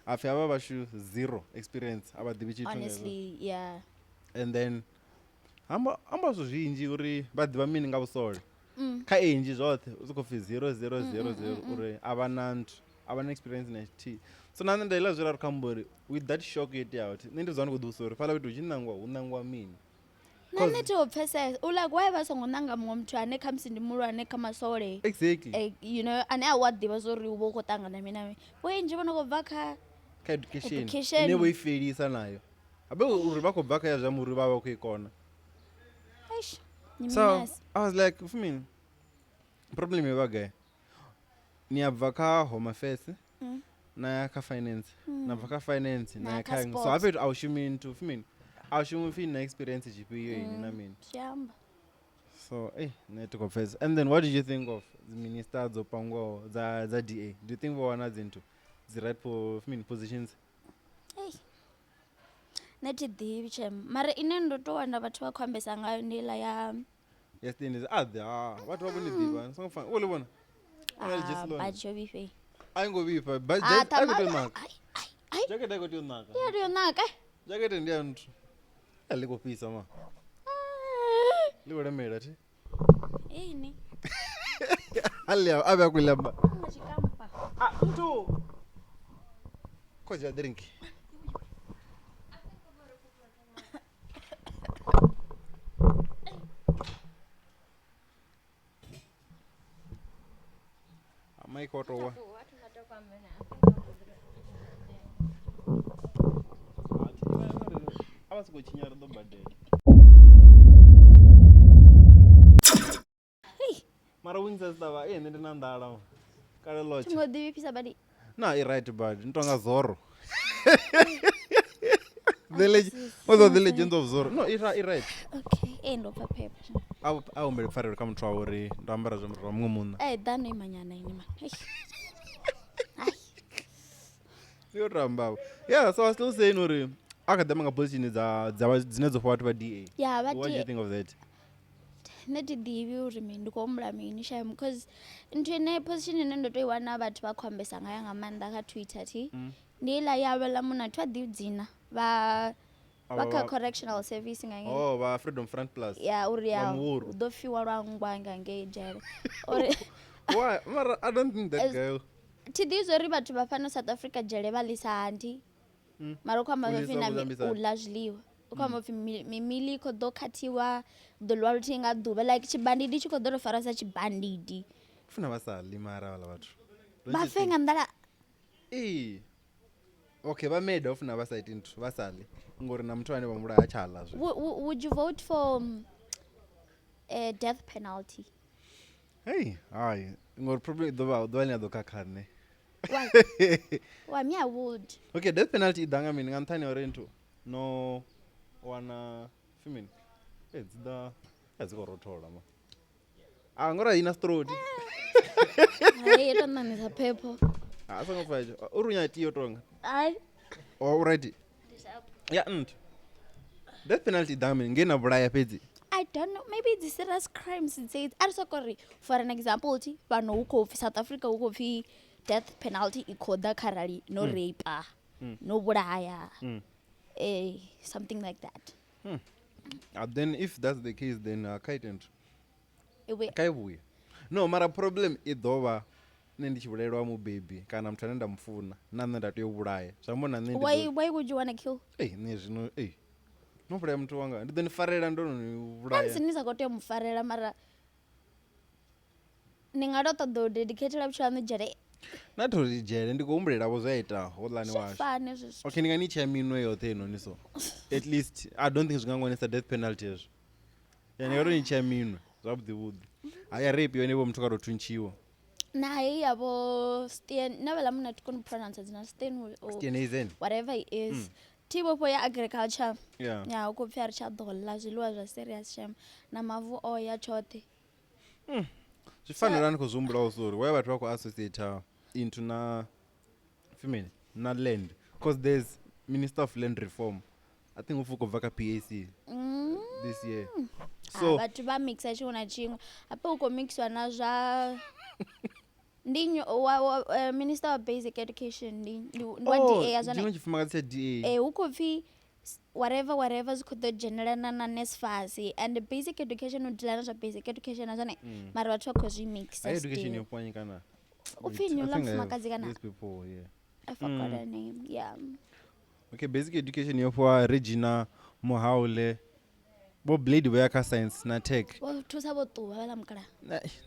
After havha vhashu zero experience, a vha ḓivhi tshithu nga hezwo. Honestly, yeah. And then amba zwithu zwinzhi uri vha ḓivha mini nga vhusole. Kha enzhi zwoṱhe u sokou pfi 0 0 0 0 uri a vha na nthu, a vha na experience na tshithihi. So na nṋe nda iḽa zwi raru kha amba uri with that shock yo iteaho thi, nṋe ndi dzula ndi khou ḓivhudzisa uri fhaḽa fhethu hu tshi ṋangiwa hu ṋangiwa mini. Na nṋe thi ho pfesesa. U like why vha songo nanga muṅwe muthu ane khamusi ndi muhulwane kha masole. Exactly. You know, ane a wa ḓivha zwa uri u vha u khou ṱangana mini na mini. Vho enzhi vho no khou bva kha Kha education. Education. Ine vho i fhelisa nayo. Habe uri vha khou bva kha ya zwa muri vha vha khou i kona. Eish, ni So minasi. I was like, for me, problem yo vha gai? Ni a bva kha Home Affairs, na ya kha finance, na bva kha finance, na Na ya kha kha eng. So sports. hafha fhethu a u shumi nthu, for me, a u shumi upfi na experience tshifhio ini na mini. Zwi amba. So, nṋe thi khou pfesesa. And then what did you think of the minister dzo pangwaho dza DA? Do you think vho wana dzinthu dzi right for I mean, positions? Ei. Nṋe thi ḓivhi tshem. Mara ine ndo to wana vhathu vha khou ambesa ngayo ndi iḽa ya Yes, then is ah, vhathu vha vho ni ḓivha. Ni songo fana. U ḽi vhona? Ona ḽi jesi ḽone. Budget yo vhifhei. A i ngo vhifha. Budget Ah, a i khou tea u ṱama- naka. Ai, ai, ai. Jacket a i khou tea u naka. Ya tea u naka. Jacket ndi ya nthu. A ḽi khou fhisa ma. Ḽi khou lemela thi. Ini. A ḽi a vhe a khou ḽi amba. Nga tshikampa. Ah, nthu. Khou dzhia drink. Mike wa tou wa. A vha sokou tshinya ri ḓo badela. Mara wings dzi ṱavha nṋe ndi na nḓala. Kale ḽo tsha. Thi ngo ḓi vhifhisa badi. Na i right badi, ni tonga Zorro. The legend, what's the Legend of Zorro? No, i right. Okay, ndo pfa phepho. A humbele pfarelo kha muthu wa uri ndo ambara zwiambaro zwa muṅwe munna. Ḓa no imanyana ini man. Eish. Ai. Ndi khou tamba. Yeah, so I was still saying uri a kha ḓi amba nga position dza dzine dzo fhiwa vhathu vha DA. Yeah, vha What do you DA. think of that? Nṋe thi ḓivhi uri mini ndi khou humbula mini shame because nthu ine position ine ndo to i wana vhathu vha khou ambesa ngayo nga maanḓa kha Twitter thi. Ndi iḽa ya vhaḽa munna thi a ḓivhi dzina vha vha kha correctional service nga ngei. Oh, vha Freedom Front Plus. Ya uri ya Vha Muhuru. u ḓo fiwa lwa nngwa nga ngei dzhele. Uri Why? Mara I don't think that girl. Thi ḓivhi zwa uri vhathu vha fhano South Africa dzhele vha ḽisa hani. Mara u khou amba U upfi ḽisa na vho ḽambisa u ḽa zwiḽiwa. U khou amba upfi mimili i khou ḓo khathiwa, ḓo ḽiwa luthihi nga ḓuvha like tshibandidi tshi khou ḓo to farwa sa tshibandidi. Funa vha sa ḽi mara vhaḽa vhathu. Don't Vha you fe think? nga nḓala. Ee. Okay, vha meda u funa vha sa iti nthu, vha sa ḽi. Ngori na muthu ane vha muvhulaya tsha ḽa zwi. Would you vote for a death penalty? Hey, hai. Ngori problem i ḓo vha ḓuvha ḽine a ḓo khakha nṋe. Why? Why me I would. Okay, death penalty i ḓa nga mini nga nṱhani ha uri nthu no wana pfi mini? Dzi ḓa a dzi khou rothola ma. Ah, ngori a i na strodi. Hai, yo to ṋamisa phepho. A songo pfa hetsho. Uri unya tea u tonga. Ai. Oh, right. Ya nthu. Death penalty dame nge na vhulaya fhedzi. I don't know, maybe dzi serious crimes dzedzi. A ri soko ri for an example thi fhano hu khou pfi South Africa hu khou pfi death penalty i khou ḓa kharali no rape, no vhulaya. Eh, something like that. Then if that's the case then kha ite nthu. Iwe Kha i vhuye. No, mara problem i ḓo vha nṋe ndi tshi vhulaelwa mubebi kana muthu ane nda mufuna na nṋe nda tea u vhulaya. Zwi amba na nṋe ndi why why would you wanna kill? Ei, nṋe zwino ei. No vhulaya muthu wanga ndi ḓo ni farela ndo no ni vhulaya. Khamusi ni sa khou tea u mu farela mara ni nga to ṱoḓa u dedicatela vhutshilo haṋu dzhele. Na to ri dzhele ndi khou humbulela vho zwe a ita houḽani Zwi washu. fani hezwo zwithu. Okay, ndi nga ni tshea minwe yoṱhe heinoni so. At least I don't think zwi nga ngwanisa death penalty hezwo. Ya ndi nga to ni tshea minwe zwavhuḓi vhuḓi. Haya rape yone vho muthu kha to thuntshiwa. Na heyi ya vho Steen, na vhaḽa munna thi koni u pronounce dzina Steen or Steenhuisen. whatever he is. Thi vhofho ya agriculture. Yeah. Ya hu khou pfi a ri tsha ḓo ḽa zwiḽiwa zwa serious shem na mavu o ya tshoṱhe. Zwi fanela ni khou zwi humbula also uri why vhathu vha khou associate into na female na land because there's minister of land reform. I think upfi u khou bva kha PAC this year. So vhathu vha mixa tshiṅwe na tshiṅwe hafha hu khou mixiwa na zwa ndi nnyi wa minister wa basic education ndi ndi wa Oh, DA ya zwone. tshiṅwe tshifumakadzi tsha DA. Eh, hu khou pfi whatever whatever zwi khou ḓo dzhenelana na NSFAS and basic education u deala na zwa basic education na zwone mara vhathu vha khou zwi mixa Higher education still. yo pwanya kana U pfi Wait, nnyi I uḽa think I have mufumakadzi kana? these people here. I forgot her name. Yeah. Okay, basic education yo fhiwa Regina Muhaule. Vho Blade vho ya kha science na tech. Vho thusa vho ṱuwa vhaḽa mukalaha.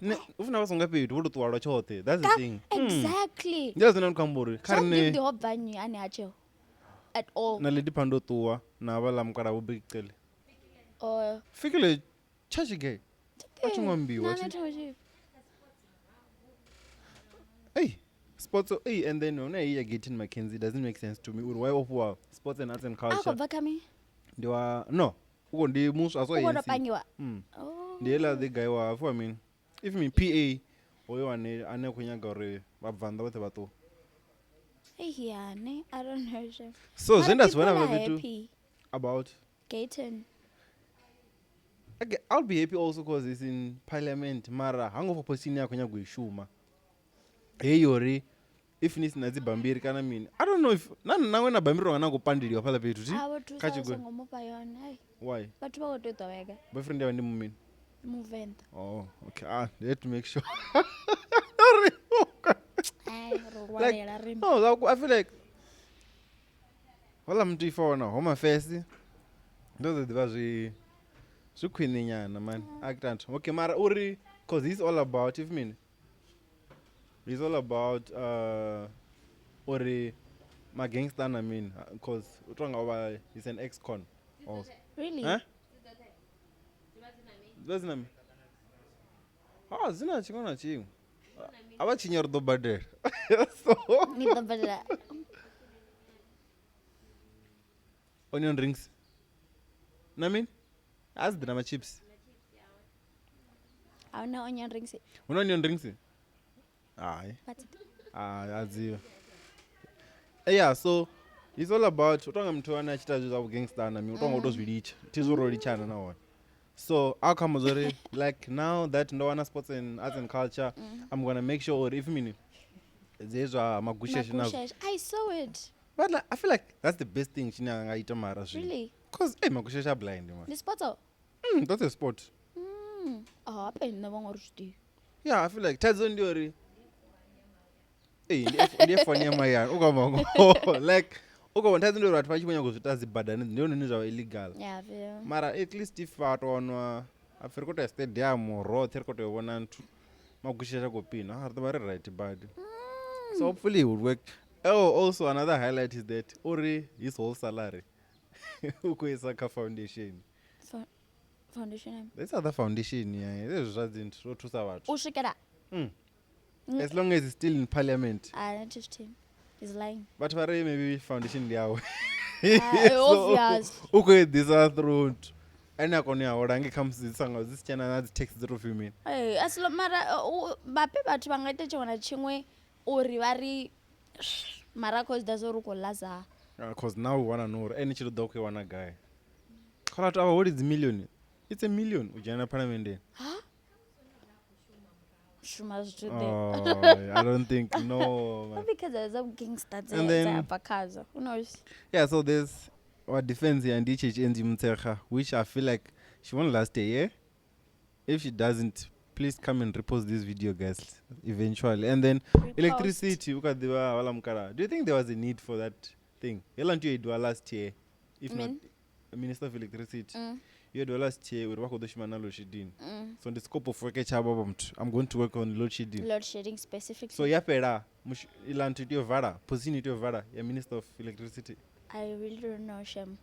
Ne u funa vha songo fhethu vho to ṱuwa lwa tshoṱhe. That's the thing. Exactly. Ndi zwine ndi khou amba uri kha Zwavhuḓi rine vhuḓi ho bva nnyi ane ha tsheho at all. na Lady Phando ṱuwa na vhaḽa mukalaha Vho Bheki Cele. Or Fikile tsha tshigei. A tshi ngo ambiwa, Na tshi- nṋe thi ngo tshi- Hey, sports hey, and then huna heyi ya Gayton McKenzie doesn't make sense to me uri why o fhiwa sports and arts and A khou culture. bva kha mini? Ndi wa no, uko ndi muswa a so U khou tou ANC. pangiwa. Mm. Oh. Ndi heiḽa the guy wa pfi wa mini? If mi PA hoyo ane ane a khou nyaga uri vhabvannḓa vhoṱhe vha ṱuwe. Hey, yeah, ne? I don't know. Sure. So Mara zwe nda zwi vhona people hafha are fhethu happy. about Gayton. Okay, I'll be happy also because he's in parliament. Mara hango fha position ya khou nyaga u i shuma. Heyi yori if ni sina dzi bambiri kana mini. I don't know if na nangwe na bambiri ro nga na khou pandeliwa fhaḽa fhethu thi. A vho thusa Kha vha tshigwe. songo mufha yone. Hai, Why? vhathu vha khou tea u ḓoweka. Boyfriend yawe ndi mumini. Muvenḓa. Oh, okay. Ah, they had to make sure. Ai, ro lwalela ri. No, like, I feel like hola muthu if a wana home affairs ndo ḓo ḓivha zwi zwi khwine nyana man. Actant. Okay, mara uri cause he's all about if mean he's all about uri ma gangster na mini cause u tonga ovha he's an ex con also. Really? Huh? Dzivha dzina mini? Ah, dzina tshiṅwe na tshiṅwe. A vha tshinya ri ḓo badela. So Ni ḓo badela. onion rings. Na mini? A dzi ḓi na ma chips. A huna onion rings. Huna onion rings? Hai. What's it? Ah, a dziho. Yeah, so it's all about u tonga muthu ane a tshi ita zwithu zwa vhugangster na mini u tonga u to zwi litsha. Thi zwo ro litshana nahone. So a khou amba zwori like now that ndo wana sports and arts and culture, I'm gonna make sure uri if mini dze zwa magusheshe nazwo. Magusheshe. I saw it. But like, I feel like that's the best thing tshine a nga ita mara zwino. Really? Cause hey magusheshe a blind man. Ndi sports? That's a sport. Ah, habe nṋe vha ngo ri zwi ḓivhi. Yeah, I feel like thaidzo ndi uri ee ndi F1 ya mahayani u khou amba ngoho. Like u khou vhona thaidzo ndi uri vhathu vha tshi vho nyaga u zwi ita dzi badani ndi hone hune zwa vha illegal. Yeah, vele. Mara at least if vha to wanwa apfi ri khou tou ya stadium roṱhe ri khou tea u vhona nthu magusheshe a khou pina ri ḓo vha ri right badi. So hopefully it will work. Oh, also another highlight is that uri his whole salary u khou isa kha foundation. Foundation ya This other foundation yeah, hezwi zwa dzinthu zwo thusa vhathu. U swikela As long as he's still in parliament. Ah, not just him. He's lying. Vhathu vha ri maybe foundation ndi yawe. Ah, obvious. U khou i ḓisa through nthu. Ane a kona u ya hola nge khamusi dzi sanga dzi si tshena na dzi tax dzi to pfi mini. Hey, asilo mara vhape vhathu vha nga ita tshiṅwe na tshiṅwe uri vha ri Mara khou zwi ḓa zwa uri u khou ḽa za. Cause now we wanna know uri ene tshelede ḓo khou i wana gai. Kha vhathu a vha holi dzi million. It's a million u dzhena phalamendeni. Shuma zwithu ḓe. Oh, I don't think no. Man. Maybe kha dza gangster dze And dza then- bva khadzo. Who knows? Yeah, so there's our defense here and DHH Mutsekha, which I feel like she won't last a year. If she doesn't, please come and repost this video, guys, eventually. And then Repost. electricity, ukadiwa wala mkara. Do you think there was a need for that thing? Yela nto yedwa last year, if not Min? Minister of Electricity. Mm. Yedwa last year, uri vha khou ḓo shuma na load shedding. Mm. So the scope of work tsha vha muthu, I'm going to work on load shedding. Load shedding specifically. So ya fhela, iḽa nthu i tea u vala, position i tea u vala ya Minister of Electricity. I really don't know, Shem.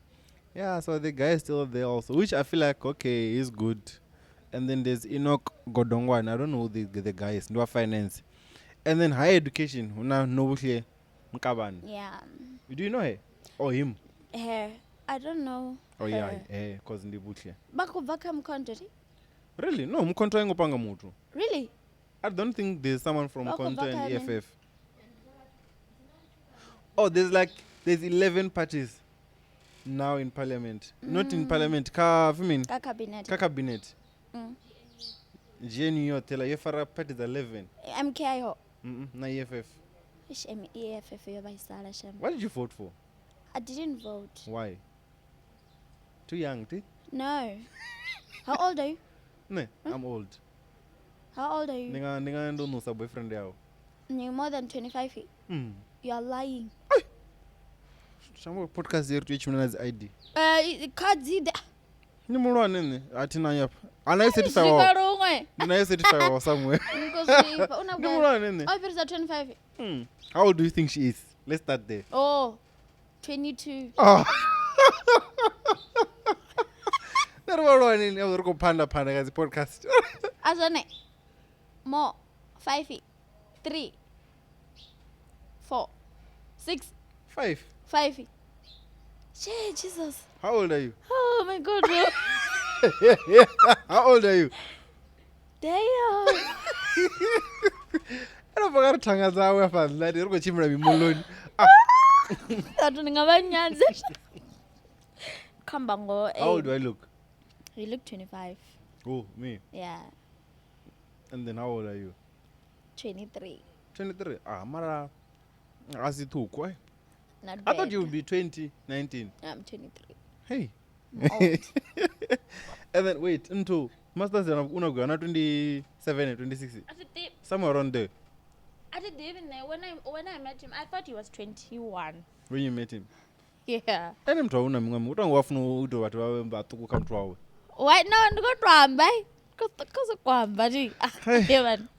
Yeah, so the guy is still there also, which I feel like, okay, he's good. And then there's Enoch Godongwana. I don't know who the guy is. Ndwa finance. And then higher education. Una Nobuhle Nkabane. Yeah. Do you know her? Or him? Her. I don't know. Oh, yeah. her. Eh, cause ndi Buhle. Vha khou bva kha Mkhonto, ri? Really? No, Mkhonto aingo panga muthu. Really? I don't think there's someone from Vha khou Mkhonto bva and kha mini? EFF. Oh, there's 11 parties now in parliament. Not in parliament. Ka, I Ka cabinet. Ka cabinet. Mm. GNU yoṱhe la yo fara party dza 11. MK ho. Na EFF. Eish, M EFF yo vhaisala Shem. What did you vote for? I didn't vote. Why? Too young, ti? No. How old are you? Ne, I'm old. How old are you? Ndi nga ndo nusa boyfriend yawe. You're more than 25. Mm. You are lying. Shango podcast yetu i tshimila na dzi ID. Kha dzi ḓe. Ndi muhulwane nṋe, a thi na yapha. A na yo Zwifha certify. luṅwe. Ndi na yo certify somewhere. Ni khou zwifha. U na Ndi vhugai? muhulwane nṋe. O fhirisa 25. Mm. How old do you think she is? Let's start there. Oh, 22. Oh. Nṋe ri vhahulwane ni, a ri khou phanda phanda nga dzi podcast. A zwone. More. 5 3 4 6 5. 5. Shit, Jesus. How old are you? Oh my God. How old are you? Damn. Ro bva ka ri thanga dzawe afha nṋa ri khou tshimbila mimoḽoni. Vhathu ndi nga vha nyadze. Khamba ngo. How old do I look? You look 25. Oh, me. Yeah. And then how old are you? 23. 23. Ah, mara a si ṱhukhu. Eh. Not I bad. thought you would be 20, 19. I'm 23. Hey. I'm old. And then wait, into masters una go na 27, 26. Somewhere around there I didn't even know when I met him, I thought he was 21. when you met him. Yeah. Ene muthu a una miṅwe miṅwe u tonga wa funa u ita vhathu vha vhaṱuku kha muthu wawe. Why no ndi khou to amba. Kho soko amba ndi. Hey. Ah, man.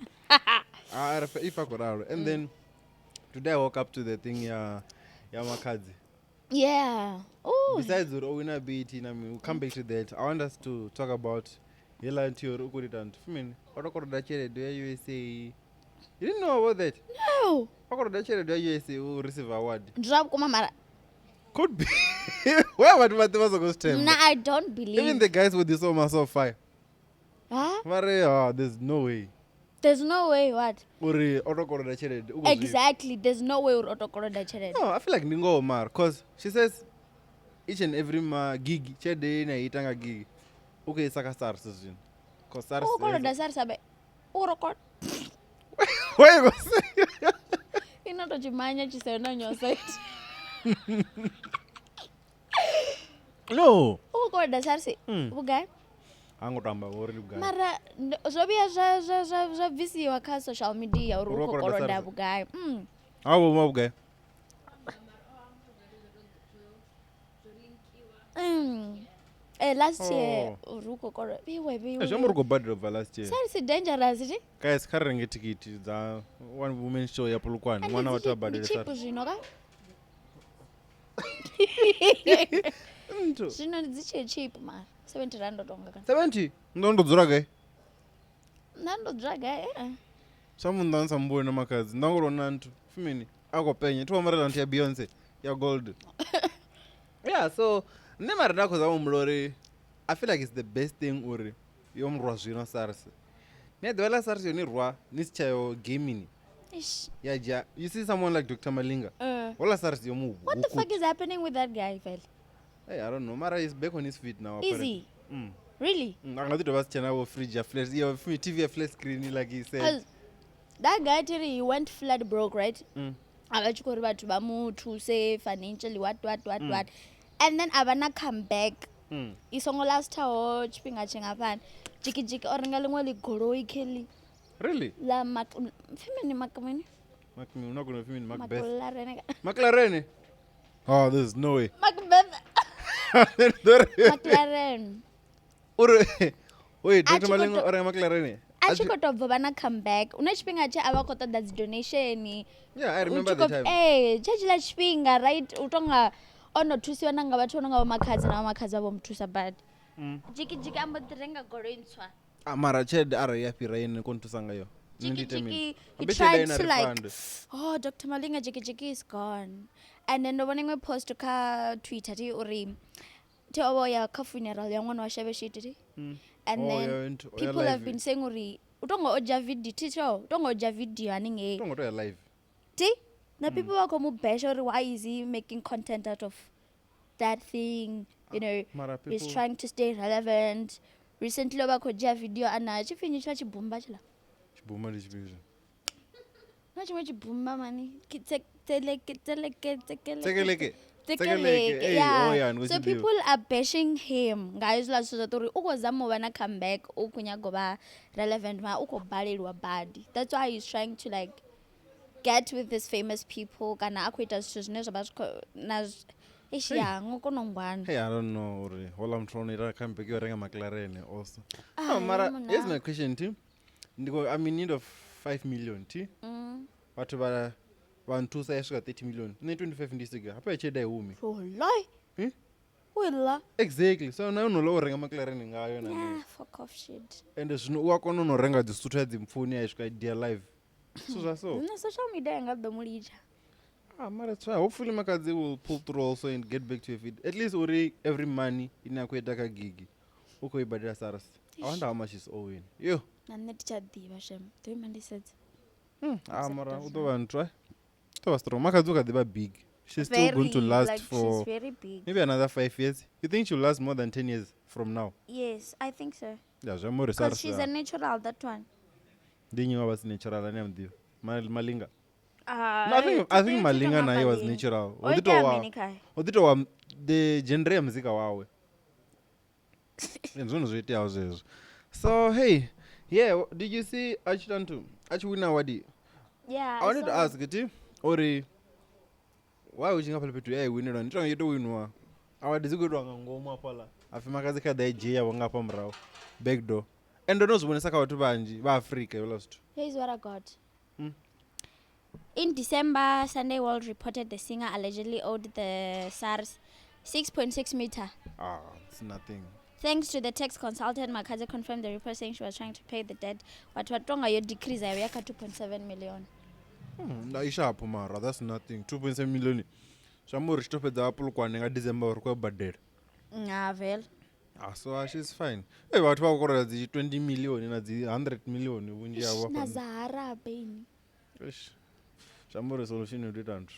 Ah, if I could ralo. And then today I woke up to the thing ya Makhadzi. Yeah. Oh. Besides uri o wina BET na mi, we'll come back to that. I want us to talk about hela nthu uri u khou ita nthu. Fumini, o to koloda tshelede ya USA. You didn't know about that? No. O koloda tshelede ya USA u receive award. Ndi zwa vhukuma mara Could be. Why vhathu vha ḓivha soko zwi themba? na I don't believe. Even the guys with the so so fire. Huh? Vha ri, ah, there's no way. There's no way what? Uri o to koloda tshelede u khou zwifha. Exactly. There's no way uri o to koloda tshelede. No, I feel like ndi ngoho mara cause she says each and every ma gig tshelede ine a ita nga gig u khou isa kha SARS zwino. Cause SARS U koloda SARS abe. U ro Why you say? Ino to tshimanya tshi sa na nyosa. No. U koloda SARS. Vhugai? Ha ngo tamba uri ndi vhugai. Mara zwo vhuya zwa bvisiwa kha social media uri Uri u o khou koloda koloda SARS. vhugai. Ha vho ma vhugai? Last year Oh. uri u khou koloda. Vhiwe vhiwe. Zwi amba uri khou badela ubva last year. SARS dangerous ri. Guys, kha ri renge thikhithi dza one woman show ya Polokwane. Ṅwana wa tea u Ndi badele cheap SARS. zwino ka. Nthu. Zwino dzi tshe cheap mara 70 rand o tonga kana. 70. Ndo ndo dzula gai? Nṋe ndo dzula gai? Eh. Sa munḓa ni sa mmboni na Makhadzi. Nda ngo lona nthu. Fumini a khou penya. Thi ambara nthu ya Beyonce ya gold. Yeah, so nṋe mara nda khou zama u humbula uri I feel like it's the best thing uri yo murwa zwino SARS. Ni a ḓivha ḽa SARS yone rwa ni si tsha yo gaming. Ish. Ya dzhia, you see someone like Dr Malinga, hola SARS yo mu What the fuck is happening with that guy, fela? Hey, I don't know. Mara is back on his feet now. Is he? Really? A nga ḓi dovha si tshena vho fridge ya flat, ya TV ya flat screen like he said. 'Cause that guy Terry, he went flat broke, right? A vha tshi khou ri vhathu vha mu thuse financially, what what what what. And then a vha na comeback. I songo lastaho tshifhinga tshingafhani. Jiki jiki o renga ḽiṅwe ḽi goloi kheḽi. Really? La Mac pfi mini Mac mini? Mac, I'm not gonna pfi mini Macbeth. McLaren. McLaren. Oh, there's no way. Macbeth. McLaren. Uri wait, A Dr tshi khou Malinga o renga McLaren. A tshi khou tou bva vha na comeback. Hu na tshifhinga tshe a vha khou ṱoḓa dzi donation. Yeah, I Hu remember tshi the khou- time. Ee, tshetshila tshifhinga, right? U tonga o no thusiwa na nga vhathu vho no nga vho makhadzi na vho makhadzi vha vho mu thusa badi. Jiki jiki a mbo ḓi renga goloi ntswa. Ah, mara tshelede arali ya fhira ine koni thusa ngayo. Nṋe ndi Jiki ite mini? jiki, he Ambe tshelede tried a ina to like, refund. oh, Dr. Malinga jiki jiki is gone. And then ndo vhona iṅwe post kha Twitter ti uri thi o vha o ya kha funeral ya ṅwana wa Shavheshiti ti. And Oh, then yeah, oh, yeah, people have live. been saying uri u tonga o dzhia video thi tsho, u tonga o dzhia video haningei. Tongo to ya live. Ti na people vha khou mu basha uri why is he making content out of that thing, you know, Mara he's people trying to stay relevant. Recently o vha khou dzhia video ana tshipfi nnyi tshiḽa tshibumba tshiḽa. Tshibumba ndi tshifhio? Na tshiṅwe tshibumba mani. Ke tseleke tseleke tsekeleke. Tsekeleke. Tsekeleke, Hey, yeah. oh yeah, ndi khou So tshi ḓivha. people are bashing him nga hezwiḽa zwithu zwoṱhe uri u khou zama u vha na comeback, u khou nyaga u vha relevant mara u khou baleliwa badi. That's why he's trying to like get with these famous people kana a khou ita zwithu zwine zwa vha zwi khou na eish ya ngo kona u ngwana. Hey, I don't know uri hola muthu ono ita comeback yo renga McLaren also. Ah, No, mara monna. here's my question ti. Ndiko I'm in need of 5 million ti. Vhathu vha vha nthusa ya swika 30 million. Nṋe 25 ndi siga. Hafha tshelede a i humi. Wallahi. Hmm? Willa. Exactly. So na uno lo renga McLaren ngayo na Yeah, mini. fuck off shit. And zwino u a kona no renga dzi suthu ya dzi mpfuni ya swika dia live. So zwa so. Na social media yanga ḓo mu litsha. Ah, mara it's fine. Hopefully Makadzi will pull through also and get back to your feet. At least uri every money ine a khou ita kha gig. U khou i badela SARS. I wonder how much is owing. Yo. Na nṋe thi tsha ḓivha shem. Ḓo ima ndi sedze. Ah, mara u ḓo vha nthu. U ḓo vha strong. Makadzi u kha ḓi vha big. She's still going to Very, last like, for she's very big. maybe another 5 years. You think she'll last more than 10 years from now? Yes, I think so. Yeah, zwi amba uri Because SARS. she's a natural, that one. Ndi nnyi wa vha si natural ane a mu ḓivha? Malinga. Ah, No, I think Malinga naye was natural. O itea mini khae? O ḓi tou wa the genre ya muzika wawe. Ndi zwone zwo iteaho zwezwo. So hey, yeah, did you see Achitantu? Achi wina award? Yeah, I wanted to saw ask ti uri why u tshi nga fhaḽa fhethu ya i winelwa ndi tonga yo tou winwa award dzi khou itwa nga ngomu hafhaḽa hapfi Makhadzi kha ḓa i dzhia vho nga hafha murahu back door. And ndo no zwi vhonesa kha vhathu vhanzhi vha Afrika hezwiḽa zwithu. Here's what I got. In December, Sunday World reported the singer allegedly owed the SARS 6.6 meter. Ah, it's nothing. Thanks to the tax consultant, Makhadzi confirmed the report saying she was trying to pay the debt. But watonga yo decrease ya ka 2.7 million. Nda ishapo mara, that's nothing. 2.7 million. Zwi amba uri tshi to fhedza Polokwane nga December uri khou badela. Nga vele. Ah, so she's fine. Hey, vhathu vha khou koloda dzi 20 million na dzi 100 million vhunzhi havho Na hafha. Zahara Beni. Eish. Zwi amba uri solution ndi u ita nthu.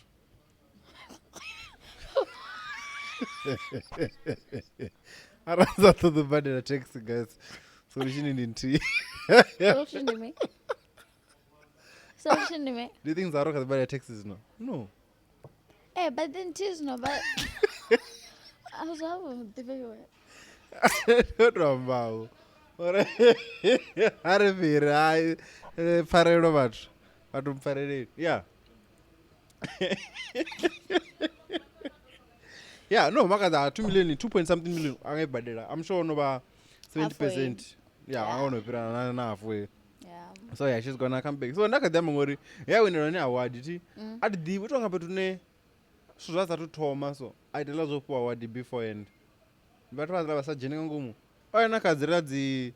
Arali sa ṱoḓi u badela tax guys, solution ndi nthihi. Solution ndi me. Solution ndi me. Do you think Zara kha ḓi badela taxes no? No. Eh, but then tis no, but I was having Ndo to ambaho. Uri a ri fhire hai pfarelo vhathu. Vhathu mpfareleni. Yeah. Yeah, no, Makhadzi 2 million, 2 point something million a nga i badela. I'm sure no vha 70%. Yeah, a nga no fhira na halfway. Yeah. So yeah, she's gonna come back. So nda kha ḓi amba ngori ya winelwa ni award thi. A thi ḓivhi u tonga fhethu hune zwithu zwa sathu thoma so a itela zwo fhiwa award beforehand. Vhathu vha dzula vha sa dzhene nga ngomu. O ya na kha dzira dzi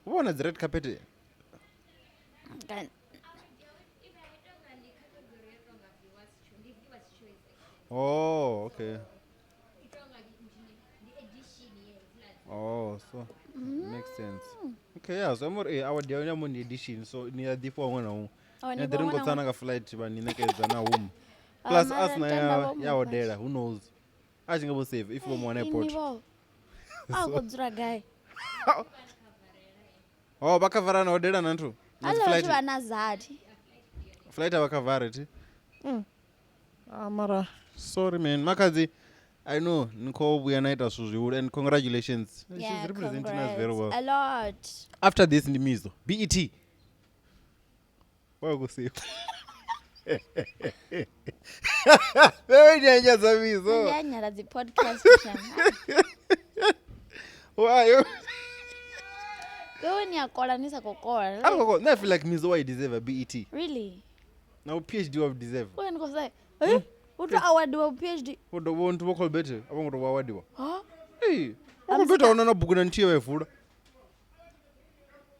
u vhona dzi red carpet. Oh, okay. Oh, so makes sense. Okay, yeah, so I'm award ya yone ndi edition so ni ya ḓifhiwa huṅwe na huṅwe. Oh, Ni ni ḓi ri vho ngo ṅwana tsa na nga flight vha ni ṋekedza na huma. Ah, Plus mara a sina tenda ya vho ya mufha. hodela, who knows? A tshi nga vho save if vho mu wana Ini airport. vho. A khou dzula gai? Oh, vha khavara na hodela na nthu. Na dzi Aḽa vhathu flight. vha na zati. Flight a vha khavare thi. Ah, mara sorry man. Makhadzi, I know ni khou vhuya na ita zwithu zwihulu and congratulations. Yeah, She's representing us very well. congrats. A lot. After this ndi Mizo. BET. Wa ku save. Wewe nyanya Mizo. Ndi a nyala dzi podcast shem. Why? Wewe ni a kola ni sa khou kola. I don't know. I feel like Mizo why deserve a BET. Really? Now PhD wa deserve. Wewe ni khou say, eh? U to awardiwa PhD. Vho do vho nthu vho Colbert a vho ngo to awadiwa. Huh? Hey, vho Colbert a na bugu na nthihi vha i vula.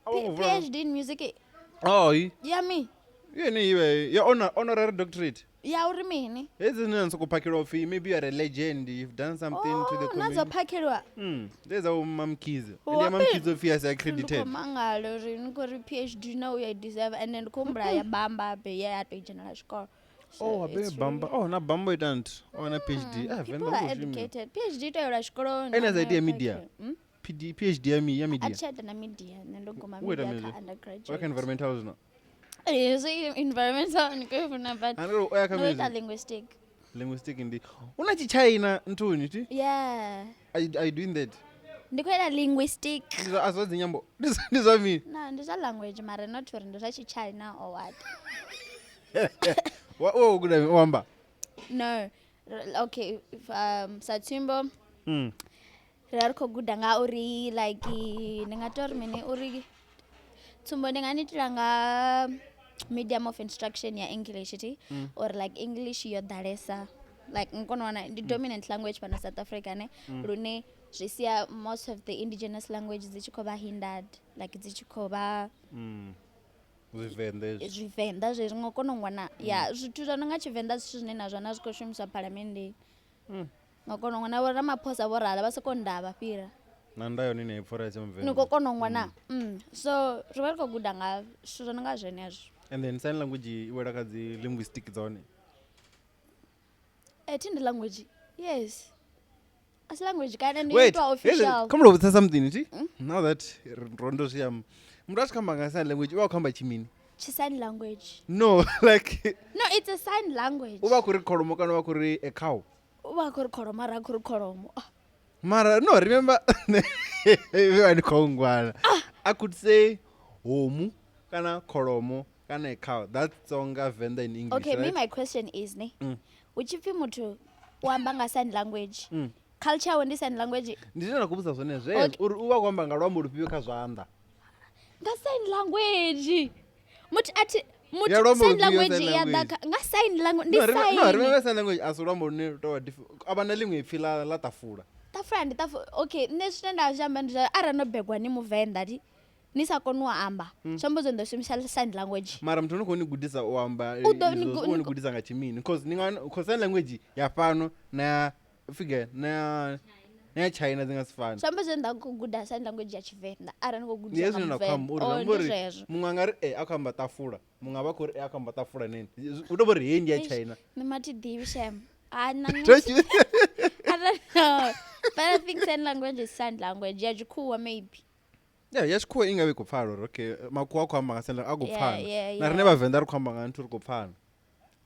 A vho ngo vula. PhD in music Oh, ya mi. yene iwe ya honorary doctorate. Ya uri mini? Hedzi dzine na soko phakelwa upfi maybe you are a legend, you've done something to the Oh, na dzo community. phakhelwa. There's a Mamkhize. And Wa ya Mamkhize upfi asi Ndi khou accredited. mangala uri ni khou ri PhD na u ya i deserve and then ndi khou humbula ya bamba be ye ya to i dzhenela tshikolo. So Oh, abe it's bamba. Oh, na bamba ita nthu. Oh, na PhD. Ah, really, Venḓa people vha are khou shumisa. educated. PhD i tou yelwa tshikoloni. Ene na a ita yo media. phakhelwa. Hmm? PD PhD ya mi ya A media. thi tsha ita na media, nṋe ndo guma U ita media mini kha zwi? Wa kha undergraduate. environmental zwino. Eh, so environmental ni khou i funa but Ani ri o ya kha ndo ita music. linguistic. Linguistic ndi. Una tshitshaina nthuni ti? Yeah. Are you doing that? Ndi khou ita linguistic. Ndi zwa a zwa dzinyambo. Ndi zwa mini? No, ndi zwa language mara not uri ndi zwa tshitshaina or what. Wa o guda o amba. No. Okay, if, sa tsumbo ri vha ri khou guda nga uri like ndi nga tori mini uri tsumbo ndi nga ni itela nga medium of instruction ya English ti or like English yo ḓalesa like ni kona u wana ndi dominant language fhano South Africa ne lune zwi sia most of the indigenous language dzi tshi khou vha hindered like dzi tshi khou vha Zwivenḓa hezwi. zwivenḓa zwezwi nga kona u wana ya zwithu zwa no nga tshivenḓa zwithu zwine nazwo na zwi khou shumiswa phalamenndeni nga kona u wana vho Ramaphosa vho rala vha soko ndavha fhira Na nda yone ine ipfora ya ni Tshivenḓa. khou kona u wana so ri vha ri khou guda nga zwithu zwo no nga zwenezwo. And then sign language i wela kha dzi linguistic dzone. Thi ndi language yes a si language kana ndi Wait, itwa official. come over something ti? Now that rondo zwi amba. Muthu a tshi khou amba nga sign language u vha a khou amba tshimini? Tshi sign language. No, like No, it's a sign language. u vha a khou ri kholomo kana u vha a khou ri a cow. U vha a khou ri kholomo mara a khou ri kholomo. Ah, Mara no, remember vha ni khou ngwala. I could say homu kana kholomo kana a cow. That's Tsonga, Venda in English, Okay, me right? my question is ne. Hu tshi pfi muthu u amba nga sign language. Culture yawe ndi sign language. Ndi zwine nda khou vhudzisa zwone zwezwo Okay. uri u vha a khou amba nga luambo lufhio kha zwanḓa. Nga sign language. Muthu a thi Ya muthu luambo sign lufhio language sign ya ḓa language? kha nga sign language ndi No, no, sign. remember sign language a si luambo lune lu tou vha a vha na ḽiṅwe ipfi la ḽa ṱafula. Ṱafula ndi ṱafula. Okay, nṋe zwine nda zwi amba ndi zwa arali no begwa ni muvenḓa thi ni sa koni u amba zwi amba zwo ndo shumisa sign language. Mara muthu no khou ni gudisa u amba U ḓo ni izwo, u khou ni gudisa nga tshimini cause ni nga cause sign language ya fhano na ya figure na ya na ya China dzi nga si fane. Zwi amba zwo nda khou guda sign language ya Tshivenḓa arali ni khou Ndi gudiswa hezwi nga zwine nda khou amba uri muvenḓa. zwi Oh, amba ndi uri zwezwo. muṅwe anga ri a khou amba ṱafula, muṅwe a vha khou ri a khou amba ṱafula nene. U tou vha uri heyi ndi ya Eish, China. Nṋe ma thi ḓivhi shem. Ah, na nṋe Don't you- I don't know. But I think sign language is sign language. Ya tshikhuwa maybe. Yeah, ya tshikhuwa i nga vha i khou pfala uri okay makhuwa a khou amba nga sign language a khou Yeah, pfana. yeah, Na riṋe yeah. vhavenḓa ri khou amba nga nthu ri khou pfana.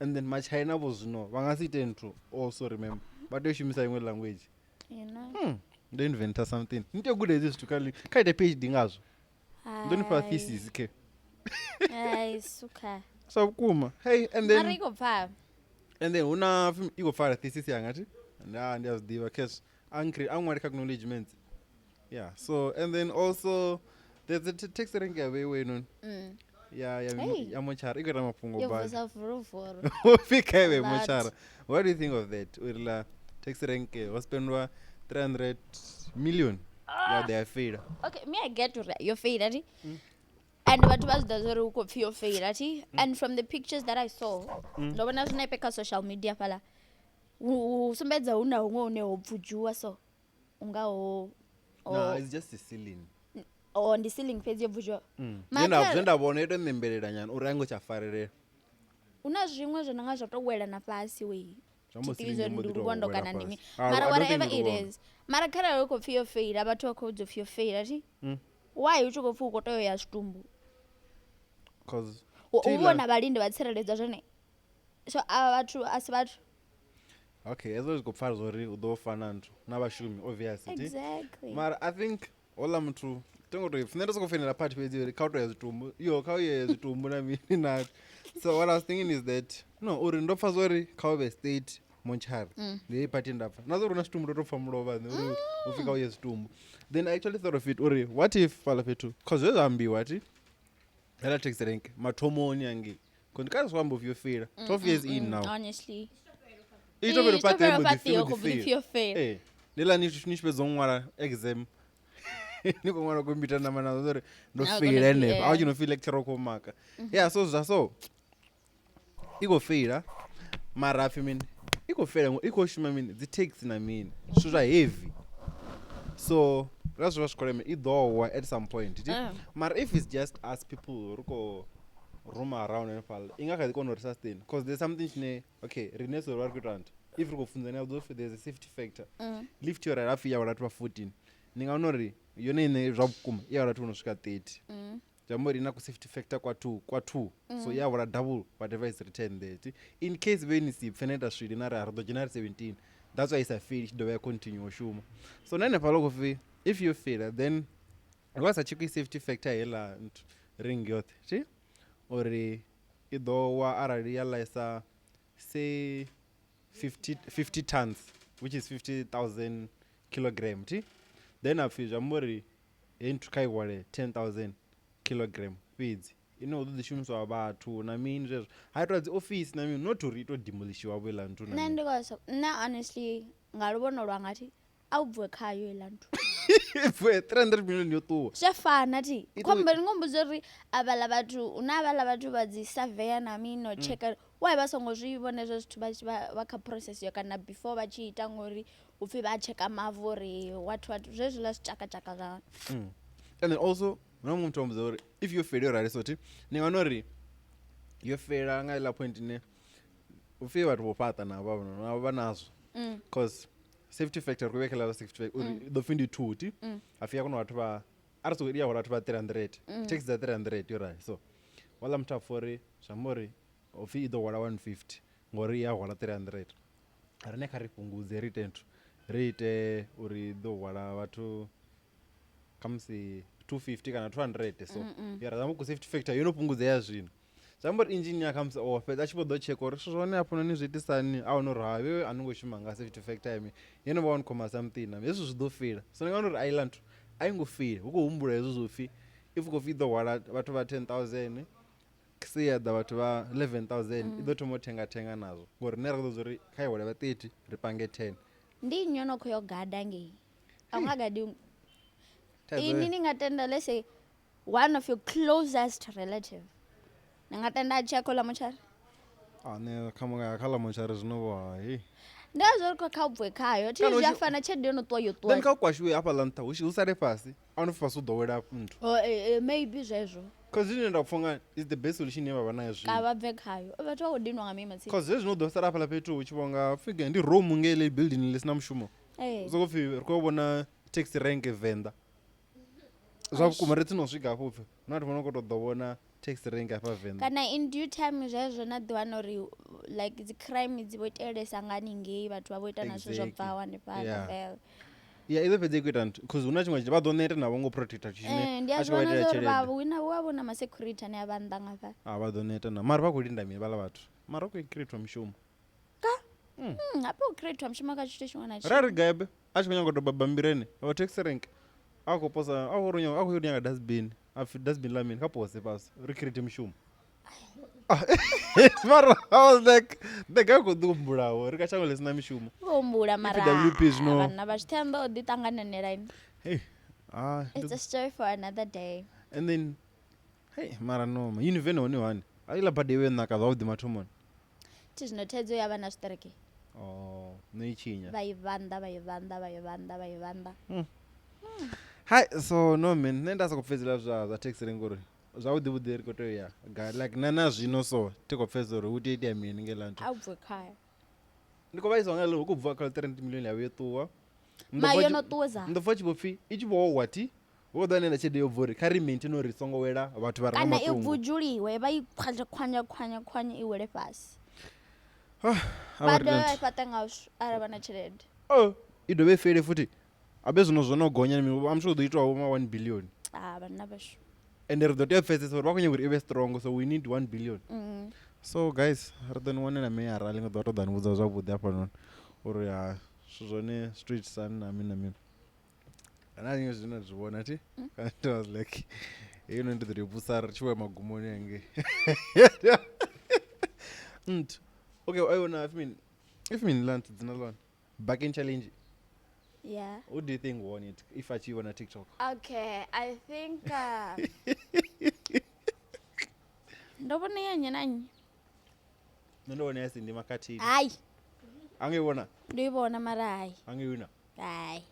And then maChina vho zwino vha nga si ite nthu also remember. Vha tea u shumisa iṅwe language. You know? Ndo inventa something. Ni tea u guda hezwi zwithu kha ite PhD ngazwo. Ndo ni fha Hai. thesis ke. Hai, suka. Zwa vhukuma. Hey, and Mara then i khou pfala. and then hu na i khou pfala thesis yanga thi. Nda ndi a zwi ḓivha cause a ṅwali kha acknowledgements. Yeah, so and then also there's a taxi rank ya vheiwe noni. Ya ya Hey. ya mochara i khou ita mafhungo Yo badi. vusa vuruvuru. Fika iwe A lot. mochara. What do you think of that? Uri la taxi rank ho spendwa 300 million. Ya ḓa ya feila. Okay, me I get uri yo feila thi. And vhathu vha zwi ḓivha uri hu khou pfhi yo feila thi. And from the pictures that I saw, ndo vhona zwinepe kha social media fhaḽa. Hu sumbedza hu na huṅwe hune ho pfudzhuwa so. Unga ho No, it's just a ceiling. O ndi ceiling fhedzi yo bvushiwa. Mara Zwe nda vhona yo to nembelela nyana uri a ngo tsha farelela. Hu na zwiṅwe zwo no nga zwo to wela na fhasi we. Thi ḓivhi ndi luvhondo kana ndi mini. Mara whatever it is. Mara kharali hu khou pfhi yo feila vhathu vha khou vhudzwa upfhi yo feila thi. Why hu tshi khou pfhi hu khou tea u ya zwitumbu? Cause Hu vha hu na vhalindi vha tsireledzo zwone. So avha vhathu a si vhathu. Okay, hezwo zwi khou pfala zwori u ḓo fa na nthu na vhashumi obviously. Exactly. Mara I think houḽa muthu tongo to nṋe ndo soko foinela party fhedzi uri kha u to ya zwitumbu yo kha u ye zwitumbu na mini na so what I was thinking is that no uri ndo pfa zwori kha u vhe state monchari ndi heyi party nda pfa na zwo uri na zwitumbu ndo to pfa mulovha nṋe uri u pfi kha u ye zwitumbu then I actually thought of it uri what if fhaḽa fhethu cause zwe zwa ambiwa thi hela taxi rank mathomoni angei cause ndi kale zwi amba upfi yo feila 12 years in now Honestly. i to fhela Ito fhaṱa fhela mbo ḓi fhaṱa yo mbo ḓi khou feila. pfi yo feila. Ee, ndi ḽa ni tshi fhedza u ṅwala exam ni khou ṅwala computer nama nazwo uri ndo Now feila gonna be, henefha a u yeah. tshi no feel lecturer u khou maka yeah so zwa so i khou feila mara hapfi mini i khou feila ngo i khou shuma mini dzi taxi na mini zwithu zwa heavy so ra zwi vha zwi khou lema i ḓo wa at some point ti mara if it's just us people ri khou roam around hanefhaḽa i nga kha ḓi kona u ri sustain cause there's something tshine okay rine so vha ri khou ita nthu if ri khou funzana ḓo pfi there's a safety factor lift yo rali hapfi ya vhathu vha 14 ni nga wana uri yone ine zwa vhukuma i ya vhathu vho no swika 30 zwi amba uri i na ku safety factor kwa 2 kwa 2 so i ya hwala double whatever is written there ti in case vhe ni si pfe na ita swili na ri a ri ḓo dzhena ri 17 that's why i sa feli i tshi dovha ya continue u shuma so na henefhaḽa khou pfi if yo fela then vha sa tshekhi safety factor heiḽa nthu ring yoṱhe ti uri i ḓo wa arali ya ḽaisa say 50 tons which is 50,000 kilogram ti then apfi zwi amba uri heyi nthu kha i hwale 10,000 kilogram fhedzi ine hu ḓo ḓi shumiswa vhathu na mini zwezwo ha itwa dzi ofisi na mini not uri i to demolishiwa vho iḽa nthu na Nṋe mini. ndi khou so nṋe honestly nga luvhono lwanga thi a u bviwe khayo heiḽa nthu. Bve, 300 million yo ṱuwa Zwi a fana thi. I Khombo ndi ngombudza uri avhaḽa vhathu hu na havhaḽa vhathu vha dzi surveyor na mini no tsheka why vha songo zwi vhona hezwo zwithu vha tshi vha kha process yo kana before vha tshi ita ngori upfhi vha tsheka mavu uri what what zwezwiḽa zwitshakatshaka zwa And then also hu na muṅwe muthu wa mbudza uri if yo fela yo rali so thi ni nga wana uri yo fela nga iḽa point ine upfhi vhathu vho fhaṱa navho havha navho vha nazwo cause safety factor ri khou vhekela safety factor uri i ḓo pfhi ndi two ti hapfi ya kona vhathu vha a ri soko i ya hwala vhathu vha 300 taxi dza 300 yo rali so wala muthu a pfha uri zwi amba uri upfhi i ḓo hwala 150 ngori i ya hwala 300 rine kha ri fhungudze ri ite nthu ri ite uri i ḓo hwala vhathu khamusi 250 kana 200 so ya ra ku safety factor yo no fhungudzea zwino zwi amba uri engineer khamusi o fhedza a tshi vho ḓo tsheka uri zwithu zwone hafhanoni zwi itisani a wana uri ha vhewe a no ngo shuma nga safety factor ya mini yo no vha one comma something na hezwi zwi ḓo feila so ndi nga wana uri a iḽa nthu a i ngo feila hu khou humbula hezwo zwo pfhi if khou pfhi i ḓo hwala vhathu vha 10000 si ya ḓa vhathu vha 11000 i ḓo thoma u thenga thenga nazwo ngori nṋe ra ḓo uri kha i hwale vha 30 ri pange 10 ndi nnyi ono khou yo gada ngei a u nga gadi Thaidzo ini ni nga tenda let's say one of your closest relative ni nga tenda a tshi ya kha uḽa mutshari a nṋe kha muṅwe kha ḽa mutshari zwino vho hai ndi ngazwo ri khou kha u bve khayo thi Kana u zwi a tshi- fana tshelede yo no ṱuwa yo then ṱuwa kha u kwashiwe hafhaḽa nṱha hu sale fhasi a no fhasi u ḓo wela nthu Oh, maybe zwezwo cause zwine nda pfha unga is the best solution ine vha vha nayo ka zwino vha bve khayo vhathu vha khou dinwa nga mini matsini cause zwezwi no ḓo sala hafhaḽa fhethu hu tshi vhonga fige ndi room ngei ḽi building ḽi sina mushumo ee soko pfhi ri khou vhona taxi rank venḓa zwa vhukuma ri tsini no swika hafho upfhi hu na vhathu vho no khou tou ḓo vhona taxi rank hafha venḓa kana in due time zwezwo na ḓi wana uri like dzi crime dzi vho itelesa nga haningei vhathu vha vho ita na zwithu zwo Exactly. bvaho hanefhaḽa Yeah. vele ya i ḓo fhedza i khou ita nthu cause hu na tshiṅwe tshithu vha ḓo neta navho ngo protector tshithu tshine Eh, ndi a a tshi zwi khou vha vhona itela zwa uri vha tshelede wina hu a vhona ma security ane a vha nnḓa ngafha a vha ḓo neta na mara vha khou linda mini vhaḽa vhathu mara hu khou creatwa mishumo Hafho u creatwa mushumo kha tshithu tshiṅwe na ra tshiṅwe ri gabe a tshi khou nyanga u doba bammbiri ene wa taxi rank a khou posa a khou a khou nyaga dustbin a pfi dustbin ḽa mini kha pose fhasi ri create mishumo mara I was like the guy khou ḓi humbulaho ri kha shango ḽi sina mishumo vho humbula mara EPWP zwino- vhanna vha tshithemba o ḓi ṱangananela ini hey ah it's a story for another day and then hey mara no ma univene hone hani a iḽa bada iwe naka zwavhuḓi mathomoni thi zwino thaidzo ya vha na zwiṱereke oh no i tshinya vha i vhanḓa vha i vhanḓa vha i vhanḓa vha i vhanḓa. Hi, so no man, nṋe nda sa khou pfhedzela zwa taxi rank uri zwavhuḓi vhuḓi ri khou tea u ya gai, like na zwino so thi khou pfhedza uri hu tea itea mini ngeḽa nthu. A bve khayo. Ndi khou vhaiswa nga ḽo hu khou bviwa kha 3 million yavho yo ṱuwa. Ma yo no ṱuwa za. Ndo pfa tshi vho pfi i tshi vho wa thi hu khou ḓo nela tshelede yo bva uri kha ri maintain uri songo wela vhathu vha re nga Kana i matungo. bvudzuliwe vha i khwanya khwanya khwanya khwanya i wele fhasi. A Vha vha ri dovhe vha i nthu. fhaṱe nga arali vha na tshelede. Oh, i dovhe i fele futhi. Abe zwino zwo no gonya ni I'm sure hu ḓo itwa vho ma 1 billion. Ah, vhanna vhashu. Ende ri ḓo tea u pfesesa uri vha khou nyaga uri i vhe strong, so we need 1 billion. So guys, ri ḓo ni wanela meyara ḽiṅwe ḓuvha ṱoḓa ni vhudza zwavhuḓi hafhanoni uri ha zwithu zwone street sun na mini na mini. Na ḽiṅwe zwine zwi vhona thi. I was like, heyi no ndi ḓo tou vhusa ri tshi vho ya magumoni hangei. Nthu. Okay, I wanna if mean if mean land dzina ḽone. Back in challenge. Yeah. Who do you think won it if I on TikTok? Okay, I think ndo vhona ya nnyi na nnyi. Nṋe ndo vhona ya Cindy Makhathini. Hai, A ngo i vhona? ndo i vhona mara hai. A ngo i wina. Hai.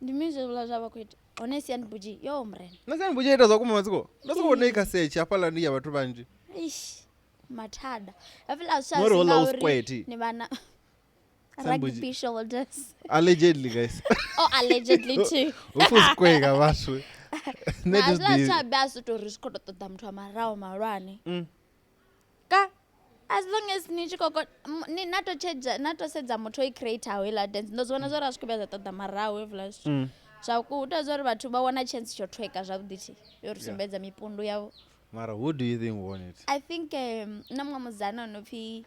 Ndi mini zwezwiḽa zwa vha khou ita? Hone Siani Buji, yo murena. Nṋe Siani Buji ita zwa kuma matsiko. Ndo soko vhona i kha search hafhaḽa ndi ya vhathu vhanzhi. Eish, mathada. Hafhaḽa zwi Ngori sa houḽa u ngauri square thi. ni vha na Siani Buji. rugby shoulders. Allegedly guys. Oh, allegedly too. Hu pfi u square nga vhathu. Nṋe Na thi zwiḽa zwi zwithu ḓivhi. a be a si tou ri zwi khou tou ṱoḓa muthu wa maraho mahulwane. Ka as long as ni tshi khou ni na to tshedza na to sedza muthu o i creator heiḽa dance ndo zwi vhona zwa uri a zwi khou vhuya zwa ṱoḓa maraho hezwiḽa zwithu. Zwa ku ita zwa uri vhathu vha wana chance tsho tweka zwavhuḓi thi yo ri sumbedza mipundu yavho. Mara who do you think won it? I think na muṅwe musidzana o no pfi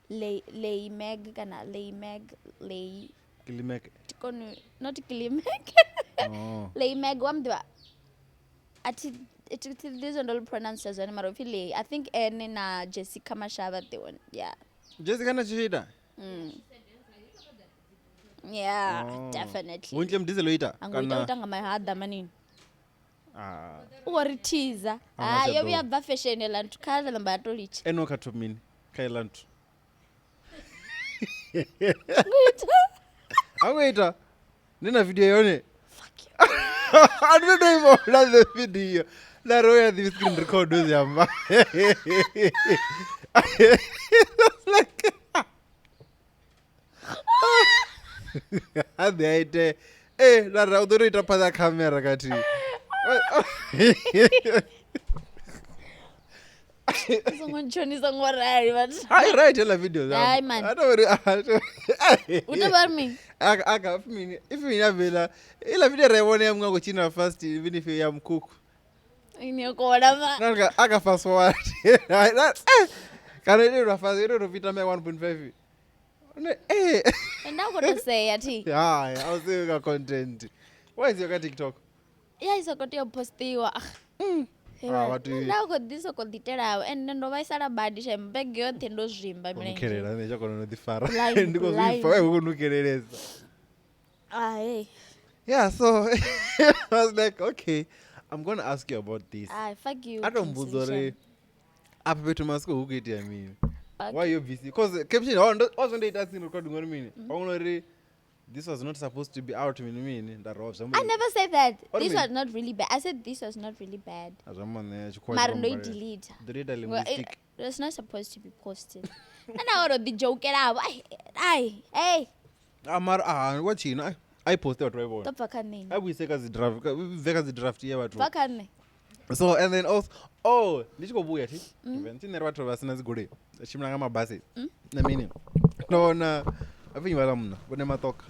Lay Meg kana Lay Meg Lay Klimek. Tikonu not Klimek. Oh. Lay Meg wa muḓivha. A thi thi ḓivhi ndo li pronounce zwone mara upfi Lay. I think ene na Jessica Mashaba they won. Yeah. Jessica na tshita. Yeah, Oh. definitely. Vhunzhi mdizelo ita Anga ita ita nga mahaḓa manini. Ah. U ri thiza. A nga Ha tsha yo vhuya ḓo. bva fashion la nthu kha ḽa namba ya to litsha. Eno kha top mini kha iḽa nthu. A ngo ita. Ndi na video yone. Fuck you. A ndi ndo i vhona the video. Nda ri ya the screen record zwi amba. Like a ḓi a ite nda ri u ḓo tou ita phanḓa camera khathihi. Songo ntshonisa ngo rali vhathu. Hai right hela video zwa. Hai, man. A to ri U tou vha ri mini? Aka if mini if mini ya vhela ila video ra vhona ya muṅwe a khou tshina fast even if ya mkhukhu. Ni kola ma. Nalika aka fast forward. Kana ile ro fast ile ro fita me 1.5. Ne eh. Nda khou tou sea thi. Hai, a u ka content. Why is your ka TikTok? Ya i soko tea u postiwa. Ah, vhathu- Nda khou ḓi soko ḓitela ende ndo vhaisala badi shem bege yoṱhe ndo zwimba milenzhe. Nukelela nṋe tsha kona no ḓi fara. Blind, Ndi khou zwi pfa blind. u khou nukelelesa. Ah hey. Yeah, so I was like, okay, I'm going to ask you about this. Ah fuck you. I don't mbudza uri afha fhethu masiko hu khou itea mini. Fuck. Why you busy? Because caption wa zwo ndo ita screen recording uri mini. Wa ngono uri this was not supposed to be out mini mini. Nda ro zwa I never said that. What do you This mean? was not really bad. I said this was not really bad. Zwa mone tshikhuwa. Mara ndo i delete. Delete Well, linguistic. it's not supposed to be posted. Na ro ḓi jokelavo. Ai ai hey. Ah mara ah wa tshina ai post vhathu vha i vhona. To bva kha nṋe. A vhuise kha dzi draft bve kha dzi draft ya vhathu. Bva kha nṋe. So and then also oh ndi tshi khou vhuya thi. Thi nṋe ri vhathu vha sina dzigoloi. Tshimbila nga mabasi. Na mini. Ndo vhona I think vhala munna vhone matoka.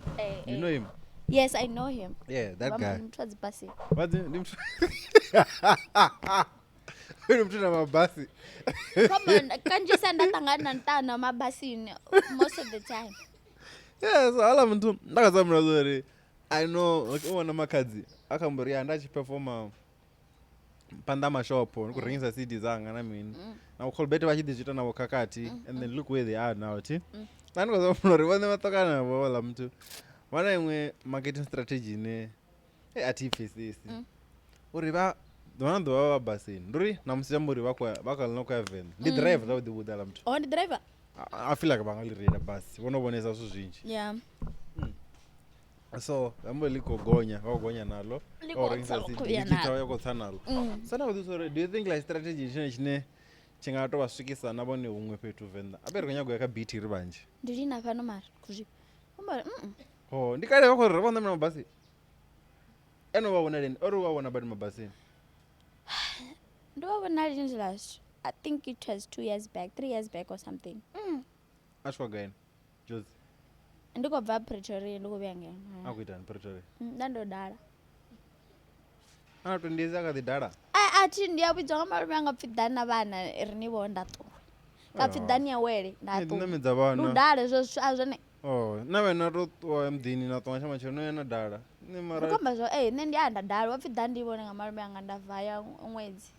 You know him? Yes, I know him. Yeah, that guy. Muthu wa dzibasi. Vha ndi muthu. Ndi muthu na mabasi. Come on, kanzhisa nda ṱangana na nṱana mabasini most of the time. Yeah, so hala muthu nda kha zamula uri I know okay, u vhona makhadzi a kha mbori ya nda tshi performa phanḓa mashopo ndi khou rengisa CD dzanga na mini. Na Colbert vha tshi ḓi zwi ita na vho khakhathi and then look where they are now thi. Nda ndi khou zama uri vhone vha ṱokana navho vhaḽa muthu vha na iṅwe marketing strategy ine a thi i pfesesi. Uri vha ḓuvha na ḓuvha vha vha basini ndi uri namusi amba uri vha khou vha kha ḽino khou ya Venḓa ndi driver zwavhuḓi vhuḓi aḽa muthu. Oh, ndi driver? I feel like vha nga ḽi reila basi vho no vhonesa zwithu zwinzhi. Yeah. So amba ḽi khou gonya, vha khou gonya naḽo. Ḽi Vha khou khou rengisa tsa, vha CD, khou vhuya ḽi tshi tsa naḽo. vha khou tsa naḽo. So nda vhudzisa uri do you think like strategy tshine tshine tshi nga to vha swikisa na vhone huṅwe fhethu Venḓa? Abe ri khou nyaga u ya kha BT ri vhanzhi. Ndi lini hafhano mara kuzwi amba uri mm Ho, ndi kale vha khou ri vho ṋamela mabasi. Ene vha vhona lini? Ori vha vhona badi mabasini. Ndo vha vhona lini last? I think it was 2 years back, 3 years back or something. A tshi khou gai? Jozi. Ndi khou bva Pretoria ndi khou vhuya ngeno. A khou itani Pretoria? Nda ndo dala. Ana 20 years a kha ḓi dala. A thi ndi a vhidzwa nga malume anga pfi ḓani na vhana ri ni vho nda ṱuwa. Ka pfi ḓani ya wele nda Ni ṱuwa. ṋamedza vhana. Ndi u dala hezwo zwithu a zwone. Oh, na wena to ṱuwa muḓini na ṱuwa nga tsha matshelo no ya na dala. Nṋe mara Ndi khou amba zwo ee nṋe ndi a nda dala wa pfi ḓani ndi vhone nga malume anga nda vaya ṅwedzi.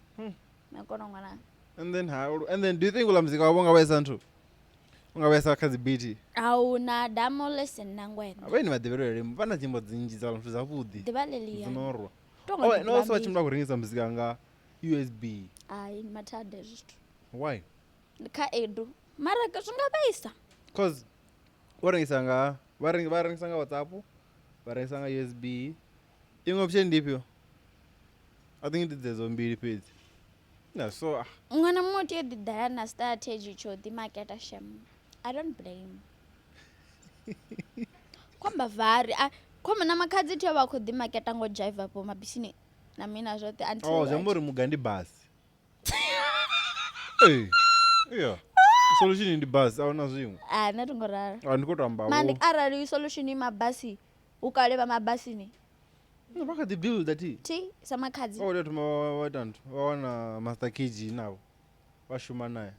Na kona ṅwana. And then how and then do you think ula muzika wavho nga vhaisa nthu? Unga vhaisa kha dzi beat? Ahuna damo lesson na ngwena. Vha ine vha ḓivhelele vha na dzimbo dzinzhi dza zwithu zwavhuḓi. Ḓivha ḽeḽia. Dzi no rwa. Tonga Oh, ndi and also vha ḓivha tshimbila khou rengisa muzika nga USB. Ai ndi mathada hezwo zwithu. Why? Ndi khaedu. Mara zwi nga vhaisa. Cause vho rengisa nga vha rengisa nga WhatsApp, vha rengisa nga USB. Iṅwe option ndi ifhio? I think ndi dzedzo mbili fhedzi. Na so Muṅwe na muṅwe u tea u ḓi ḓala na strategy tsho ḓi maketa shem. I don't blame. Khomba vari a khomba na makhadzi tea vha khou ḓi maketa ngo jive afho mabisini na mina zwoṱhe until Oh, zwi amba uri muga ndi basi. Ee. Yeah. Solution ndi basi, ahuna zwiṅwe. Ah, nṋe thi ngo ralo. Ah, ndi khou to amba Mandi vho. arali solution i mabasi hu kale vha mabasini. No, vha kha ḓi builder thi. Thi sa makhadzi. Vha khou tea u thoma vha ita nthu, vha wana Master KG navho. Vha shuma naye.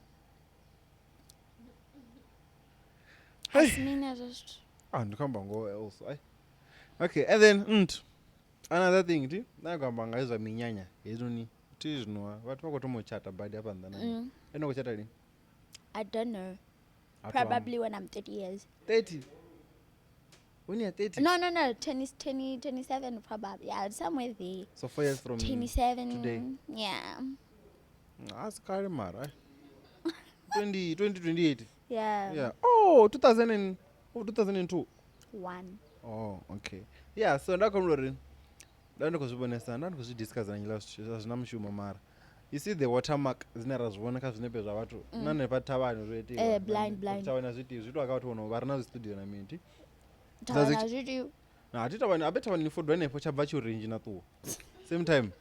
Asi mini hezwo zwithu. Ah, ndi khou amba ngoho also. Ai. Okay, and then nthu. Another thing thi, nda khou amba nga hezwi zwa minyanya hezwinoni. Thi zwino vhathu vha khou thoma u tshata badi hafha nnḓa na. Ene u khou tshata lini? I don't know. A to amba. Probably when I'm 30 years. 30. When you're 30? No, no, no. 20, 20, 27 probably. Yeah, somewhere there. So 4 years from 27. today. Yeah. Asi kale mara. 20, 2028. Yeah. Yeah. Oh, 2000 and, oh, 2002. 1. Oh, okay. Yeah, so nda khou uri nda ndi khou zwi vhonesa, nda ndi khou zwi discuss na nyila zwithu zwi na mushumo mara. You see the watermark dzine ra zwi vhona kha zwinepe zwa vhathu na hanefha thavhani zwo itiwa. Blind, blind. Thavhani a zwi itiwi, zwi itiwa kha vhathu vhono vha re na zwi studio na mini. Thavhani a zwi itiwi. Na thi thavhani, abe thavhani ni fodwa henefho tsha bva tshi orange na ṱuwa. Same time.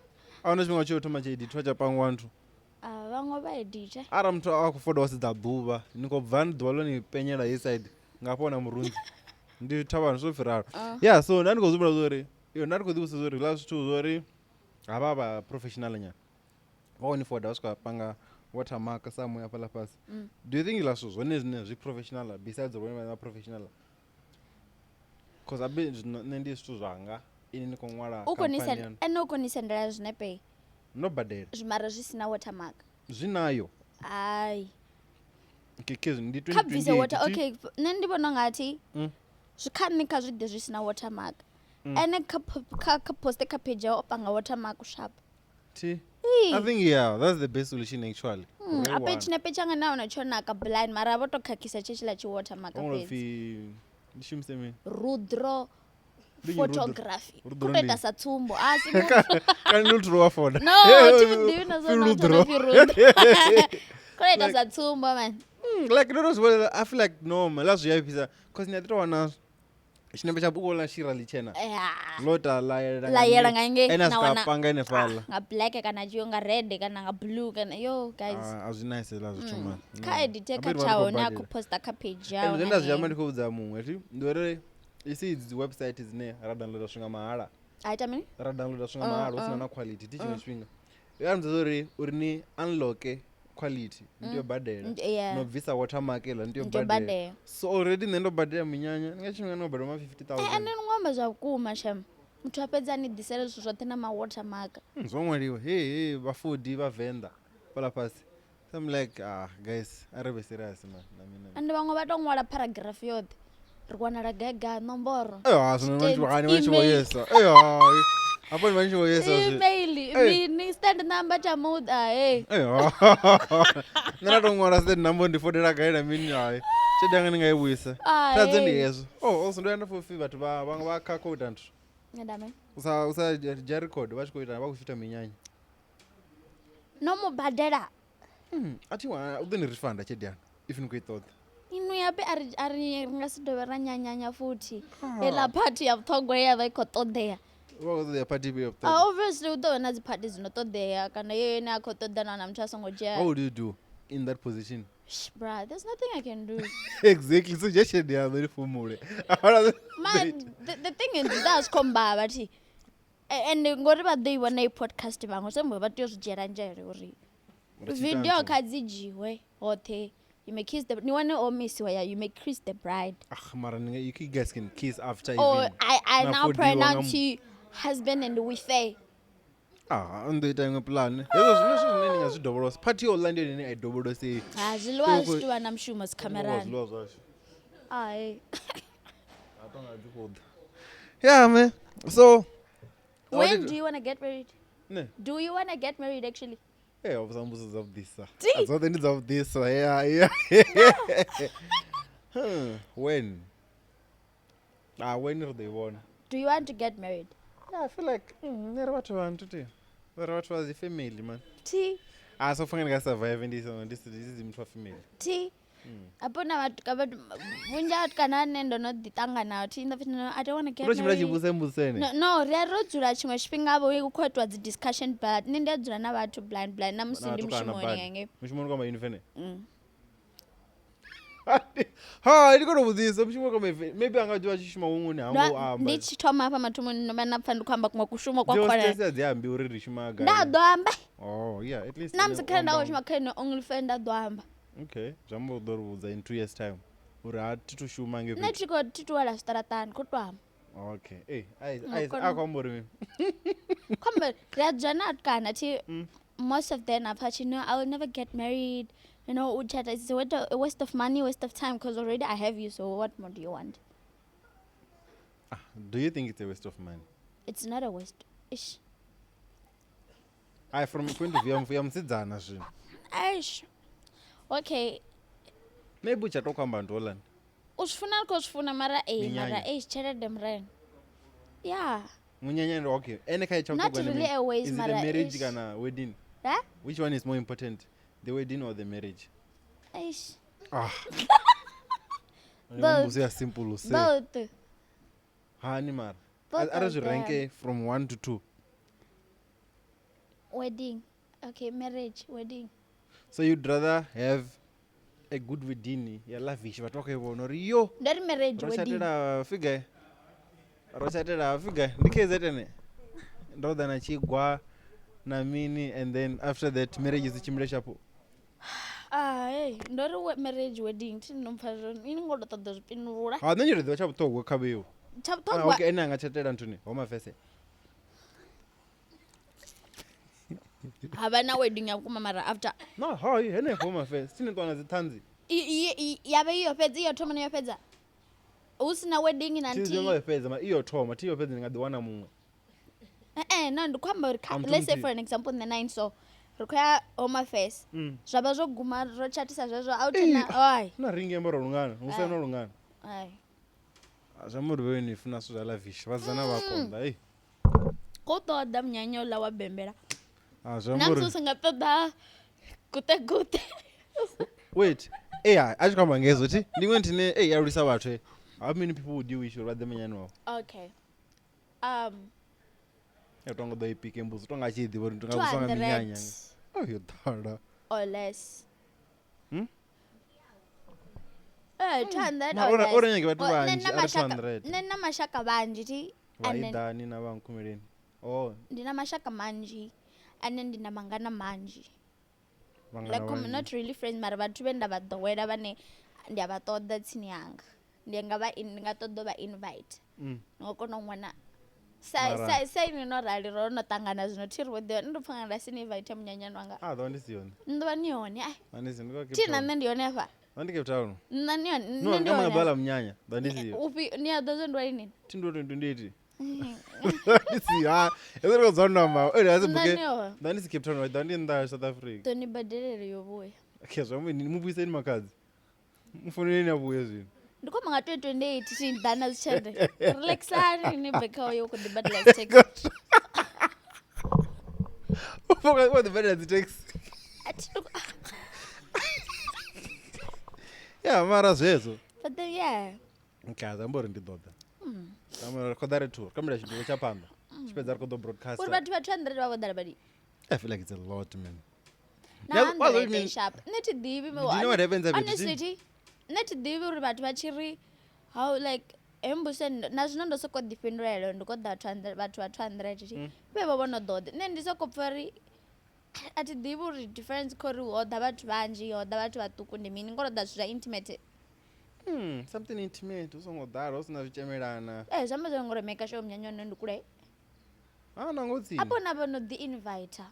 A huna tshifhinga tsho thoma tsha editwa tsha pangwa nthu. Ah, vhaṅwe vha edita. Arali muthu a khou foda wa sedza ḓuvha, ni khou bva ḓuvha ḽo ni penyela hei side nga hafha wana murunzi. Ndi thavhani zwo fhiralo. Yeah, so nda ndi khou zwi vhona uri yo nda ndi khou ḓivhudzisa uri hezwiḽa zwithu zwori havha vha professional nyana. Vha khou ni foda vha swika panga watermark somewhere hafhaḽa fhasi. Do you think hezwiḽa zwithu zwone zwine zwi professional besides vhone vhaṋe vha professional? Cause abe zwino nṋe ndi zwithu zwanga ini ni khou ṅwala U khou ni company send, yaṋu. ene u khou ni sendela zwinepe. Ndo badela. Mara zwi sina watermark. Zwi nayo. Ai. Okay, khezwi ndi Kha bvise 2028 water, thi? okay, nṋe ndi vhona unga thi zwi kha nṋe kha zwi ḓe zwi sina watermark. Ene kha kha poste kha page yawe o panga watermark sharp. Thi? Ee. I think yeah, that's the best solution actually. Uri Ape wane. tshinepe tshanga na hone tsho naka blind mara vho to khakhisa tshetshila tshi watermark Vha ṅwala fhedzi. upfi ndi shumise mini? Rudro Ndi nnyi Rudro? photography. Rudro Ku to ita ndi sa tsumbo. A si muthu. Kana Lutro wa foda. No, thi muḓivhi na zwa Pfi uri Lutro. pfi Rudro. Ku to ita sa tsumbo man. Like ndo to zwi vhona, I feel like no man, la zwi a fhisa cause ni a ḓi to wana tshinepe tsha bugu ḽa shira ḽitshena. Yeah. Ḽo ta ḽa yela La yela nga ngei, Ene a na swika wana- panga henefhaḽa. Nga black kana tshio nga red kana nga blue kana yo guys. Ah, a zwi nice hezwiḽa zwithu man. Kha No. edite Abe kha ri vha ri tsha khou hone a badela. khou posta kha page And yawe zwine nda zwi amba nga ndi khou vhudza muṅwe thi ndi uri isi idzi dzi website dzine ra downloada zwithu nga mahala. A ita mini? Ra downloada zwithu nga mahala hu sina na quality thi tshiṅwe tshifhinga. Ya mudza uri uri ni unlock quality ni tea u badela. Yeah. No bvisa watermark iḽa ni tea u Ni tea u badela. badela. So already nṋe ndo badela minyanya nga tshifhinga ndo badela ma 50,000. Ene ni ngo amba zwa vhukuma shem. Muthu a fhedza ni ḓisela zwithu zwoṱhe na ma watermark. Zwo ṅwaliwa he he vhafodi vha Venḓa fhaḽa fhasi. So I'm like ah guys, a ri vhe serious man na mina. And vhaṅwe vha to ṅwala paragraph yoṱhe. Ri wanala gai gai nomboro. Eh ha zwino vha tshi vho hani vha tshi vho Email. yesa. Eh hai. Hafho vha tshi vho yesa zwi. Email, Eh. mini stand number tsha muḓa, hey. Eh. Nṋe nda to ṅwala stand number ndi fodela gai na mini hai. Tshelede yanga ni nga i vhuisa. Ah, Thaidzo ndi hey. hezwo. Oh, also ndo ya nda pfa upfi vhathu vha vhaṅwe vha khakha u ita nthu. Ndame. U sa dzhia record vha tshi khou ita vha khou shutha minyanya. No mu badela. A thi wana u ḓo ni refunda tshelede yanga if ni khou i ṱoḓa. Inu yape a ri nga si dovhe ra nyanyanya futhi. Heiḽa party ya vhuṱhogwa ye ya vha i khou ṱoḓea. Vha khou ṱoḓea party ifhio ya Ah, vhuṱhogwa? obviously hu ḓo vha na dzi party dzi no ṱoḓea kana ye ene a khou ṱoḓana na muthu a songo dzhia. What would you do in that position? Shh, bruh, there's nothing I can do. Exactly. So dzhia tshelede yaṋu ni fhumule. Ma, the thing is that zwi khou mbavha thi. And ngori vha ḓo i vhona i podcast vhaṅwe so vha tea u zwi dzhiela nzhele uri video kha dzi dzhiwe hoṱhe. You may kiss the ni wane o misiwa ya you may kiss the bride. Ah, mara ni nga- you guys can kiss after Or even. I Na now 4D wa nga pronounce you husband and wife. Ah, ndo ita iṅwe plan. Hezwo zwine zwithu zwine ni nga zwi dovholosa. Party yo ḽa ndi yone ine a i dovholosei. Ha zwiḽiwa zwi tou vha na mushumo dzi khamerani. Zwiḽiwa zwashu. Ai. A tonga dzi khou ḓa. Yeah, man. So When do you want to get married? Ne. Do you want to get married actually? Eh, wa vhudzisa mbudziso dza vhuḓisa. Ti. A dzoṱhe ndi dza vhuḓisa. Yeah. Huh, when? Ah, when ri ḓo i vhona. Do you want to get married? Yeah, I feel like ri vhathu vha nthu ti. Ri vhathu vha dzi family, man. T Ah, so fange ndi nga survive ndi so ndi si muthu wa family. T Apo na vhathu ka vhathu vhunzhi ha vhathu kana nṋe ndo no ḓi ṱangana thi nda pfi no, I don't want to get U to tshimbila married. tshi vhuse mbusene. No, ri a ro dzula tshiṅwe tshifhinga vho hu khou itiwa dzi discussion but nṋe ndi a dzula na vhathu blind blind na musi ndi mushumoni ngangei. Mushumoni kwa mayunifene. Mm. Ha, ndi khou tou vhudzisa mushumo kwa mayunifene. Maybe anga ḓi vha tshi shuma huṅwe ha ngo amba. Ndi tshi thoma hafha mathomoni ndo vha na pfa ndi khou amba kuṅwe kushumo kwa Dzi khonani. hostess a dzi ambi uri ri shuma gai. Nda ḓo amba. Oh, yeah, at least. Na musi ene kha nda o khou amba. shuma kha ino only fan nda ḓo amba. Okay, zwi amba u ḓo ri vhudza in 2 years time uri ha thi thu shuma ngei Nṋe fhethu. thi khou thi tu wela zwiṱaraṱani khou to amba. Okay. Eh, ai Nga ai kona- a khou amba uri mini? Khombe ri a dzula na kana thi most of them apha tshi no I will never get married. You know, u tshata it's a waste of money, waste of time because already I have you, so what more do you want? Ah, do you think it's a waste of money? It's not a waste. Ish. Ai, from point of view ya musidzana zwino. Eish. Okay. Maybe u tsha tou khou amba ndi holani. U zwi funa ri khou zwi funa mara eh mara Minyanya. eish tshelede murena. Yeah. Munyanya ndi okay. Ene kha tsha Not vhuṱhogwa ndi really mini? a waste, Is it a mara marriage eish. kana wedding? Ha? Which one is more important? The wedding or the marriage? Eish. Ah. Both. Mbuzo ya simple u say. Both. Hani mara. Both A ri of zwi them. ranke from 1 to 2. Wedding. Okay, marriage, wedding. So you'd rather have a good wedding ya lavish vhathu vha khou i vhona uri yo Ndo ri marriage ro wedding. tshatela figure. Ro tshatela figure ndi KZN. Ndo ḓa na tshigwa na mini and then after that marriage dzi tshimbile shapo. Ah, hey, ndo ri marriage wedding thi no mpfa zwone. Ini ngo to ṱoḓa zwipindula. Ha nṋe ndi ḓivha tsha vhuṱhogwa kha vheiwa. Tsha Ah, vhuṱhogwa okay, ene anga tshatela nthuni home affairs. ha vha na wedding ya vhukuma mara after No, hai henefho home affairs. Tshine ṱwana dzi ṱhanzi. ya vha iyo fhedza iyo thoma na yo fhedza. Hu si na wedding na Thi nthihi. nga fhedza ma iyo thoma, thi yo fhedza ndi nga ḓi wana muṅwe. Eh eh no ndi khou amba uri A muthu let's say muthihi. for an example nṋe nine so ri khou ya home affairs. Mm. Zwa vha zwo guma ro tshatisa zwezwo a u thina ai. Na ringi ambara lungana, hu sa na lungana. Ai. Zwa amba uri vhewe ni funa zwithu zwa lavish, vhasidzana vha konḓa. Ei. Khou ṱoḓa munyanya uḽa wa bembela. Ah, zwi Na amba musi uri u si nga ṱoḓa gute gute. wait. Eh, a tshi khou amba ngezwo thi. Ndi iṅwe nthu ine eh ya lwisa vhathu. eh. How many people would you wish uri vha ḓe munyanyani wau? Okay. Ya tonga ḓo i pike mbudzo, tonga a tshi i ḓivha uri ndi nga vhudzwa nga minyanya. 200 Oh, yo ḓala. or less. Hmm? Eh, 200 Mara or ora less. ora nyake vhathu Oh, nṋe vhanzhi, ndi na ari mashaka- 200. nṋe ndi na mashaka vhanzhi thi Vha ane iḓani na vha nkhumeleni. Oh, ndi na mashaka manzhi ane ndi na mangana manzhi vhangana like I'm vhanzhi. not really friends mara vhathu vhe nda vha ḓowela vhane ndi a vha ṱoḓa tsini yanga ndi nga vha ndi nga ṱoḓa u vha invite Mm. ndi nga kona u ṅwana sa Mara- sa sa ini no rali ro no ṱangana zwino thi ri vho ḓivha ndo pfa nga nda si ni invite munyanyani wanga Ah, ḓo ndi si yone. nṋe ḓovha ni hone ai Ḓo ndi si ndi kwa Cape thi na Town. nṋe ndi hone hafha Ḓo ndi Cape Town. nṋe ndi hone No, nṋe ndi nga maṅwe hone ḓuvha ḽa munyanya. Ḓo ndi si. ufhi ni a ḓo zwo ndi wa lini Thi ndo 2028. Ndi si ha. Hezwo ri khou dzula ndo amba. Eh, a si Nṋe buke. ndi hone. Ḓo ndi si Cape Town, ḓo ndi nnḓa ha South Africa. ḓo ni badelele yo vhuya Okay, zwa mu ni mu vhuiseni makhadzi. Mfoneleni a vhuye zwino. Ndi khou amba nga 2028 tshi ḓa na dzi tshelede. Relaxani ni bve kha uyo u khou ḓi badela dzi taxi. Wa ḓi badela dzi taxi. A thi tu- Ya mara zwezwo. But then, yeah. Okay, zwi amba uri ndi ḓo ḓa. Zwi amba uri ri khou ḓa ri two, ri khou humbela tshibiko tsha phanḓa. Tshi fhedza ri khou ḓo broadcaster. Uri vhathu vha 200 vha vho ḓala badi. I feel like it's a lot, man. Na Yeah, what do you 100 mean? sharp. Nṋe thi ḓivhi Do you know what happens, Abby? Honestly, thi nṋe thi ḓivhi uri vhathu vha tshi ri how like hembuse na zwino ndo soko ḓi fhindulela ndi khou ḓa 200 vhathu vha 200 thi vhe vha vho no ḓo ḓa. Nṋe ndi soko pfha uri a thi ḓivhi uri difference kha uri ho ḓa vhathu vhanzhi ho ḓa vhathu vhaṱuku ndi mini ngori ho ḓa zwithu zwa intimate. Something intimate, hu songo ḓala, hu sina zwitshemelana. Ee, zwi amba zwori ngori maker sure munyanya wa hone ndi kule. Ah, nango tsini. Afho na vho no ḓi inviter.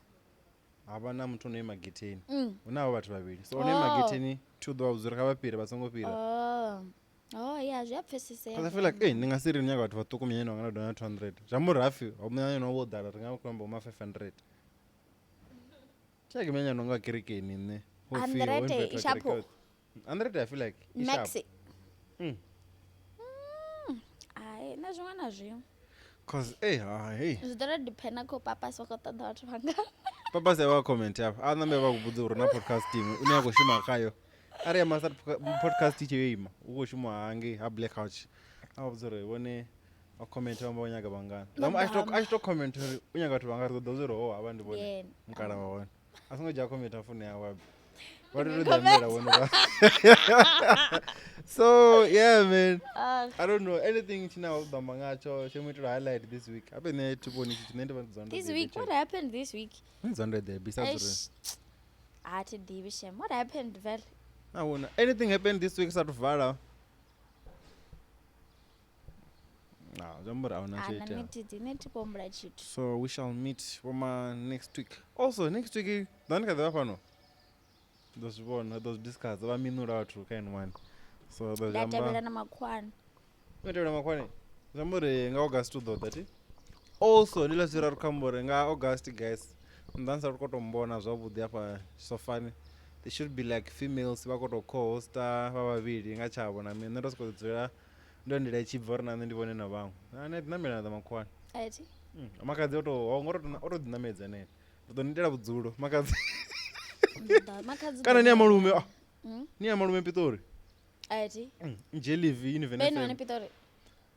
Ha vha na muthu ono ima getheni. Mm. Hu na havho vhathu vhavhili. So ono ima Oh. getheni thi u ḓo vha vhudza uri kha vha fhire vha songo fhira. Oh. Oh, yeah, zwi a pfesesea. Because I feel like, eh, ndi nga si ri ni nyaga vhathu vhaṱuku munyanyani wanga nda dovha na 200. Zwi amba uri hafi munyanyani wavho wo ḓala ri nga vha khou amba ma 500. Tsheke munyanyani wanga wa kerekeni nṋe. Wo pfi, wo 100 invite i sharp. kereke yoṱhe. 100 I feel like i sharp. Maxi. Mm. Ai, na zwiṅwe na zwiṅwe. Cause eh ah hey. Zwi ḓo to dependa kha u papa soko ṱoḓa vhathu vhanga. Papa se vha comment afha. A nambe vha ku vhudza uri na podcast iṅwe ine ya khou shuma khayo. Ari ya master podcast i tshi yo ima, u khou shuma hangei ha Black Couch. A vha vhudza uri vhone vha comment vha amba vho nyaga vhangana. Vha A tshi to ḓo a tshi to comment uri u nyaga vhathu vhangana ri ḓo ḓo uri ho havha ndi vhone Yeah. mukala wa hone. A songo dzhia comment founu yawe abve. Vha tea u Ndi ḓi ambela vhone vha. So yeah man. I don't know anything tshine wa ṱoḓa amba ngatsho tsho mu itela highlight this week. Habe nṋe thi vhoni tshithu nṋe ndi vha ndi dzula ndo This ḓi week, what happened this week? Nṋe dzula ndo eḓela besides uri Eish. A thi ḓivhi shem. What happened vele? ahuna anything happened this week sathu vala. Ah, zwi amba uri ahuna Ah, tsho na iteaho. nṋe thi ḓi nṋe thi khou humbula tshithu. So we shall meet vhoma next week. Also next week ḓa ndi kha ḓi vha fhano. Ḓo zwi vhona, ḓo zwi discuss vha minula vhathu kha N1. So ḓo zwi Nda amba. tevhela na makhuwani. U tevhela makhuwani. Zwi amba uri nga August u ḓo ḓa thi. Also ndi ḽa zwi raru kha amba uri nga August guys nda ni sa khou tou mbona zwavhuḓi hafha sofani. They should be like females vha khou tou co-hosta vha vhavhili nga tshavho na mina nṋe ndo sokou dzulela ndo lindela i tshi bva uri na nṋe ndi vhone na vhaṅwe. Na nṋe ḓi namela na ḓa makhuwani. A thi. Makhadzi o to o to ḓi ṋamedza ene. Ri ḓo ni itela vhudzulo makhadzi. Ndi ḓo makhadzi Kana ni ya malume ah. Mm. Ni ya malume Pitori. A thi. Nje live Univen Beni wane FM. Pitori.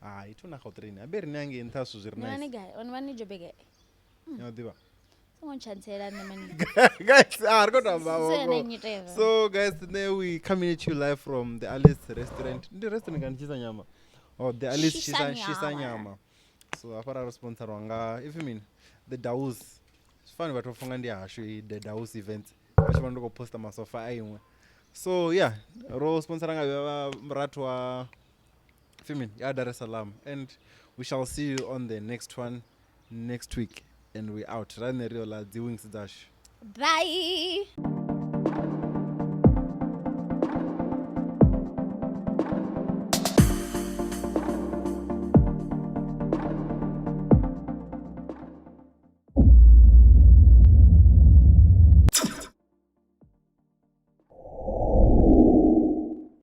Hai thi na Gautrain. Abe ri ni angei nṱha zwithu zwi re Ni vha ni nice. gai? One vha ni Joburg gai? Ni a ḓivha. Songo ntshantsela nṋe mani. Guys, ah ri khou tamba Se na vho. nyitela. So guys, today we coming at you live from the Alice restaurant. Ndi restaurant kana Shisa Nyama? Oh, the Alice Shisa Shisa Shisa Nyama. Nyama. So hafha ra sponsor nga if you mean the Daus. Fani vhathu vha funga ndi hashu i the Daus events. Vha tshi vha ndo khou posta masofa a iṅwe. So yeah, ro sponsor nga vha murathu wa Fimin ya Dar es Salaam and we shall see you on the next one next week and we out. Ra ne ri yo ḽa dzi wings dzashu. Bye.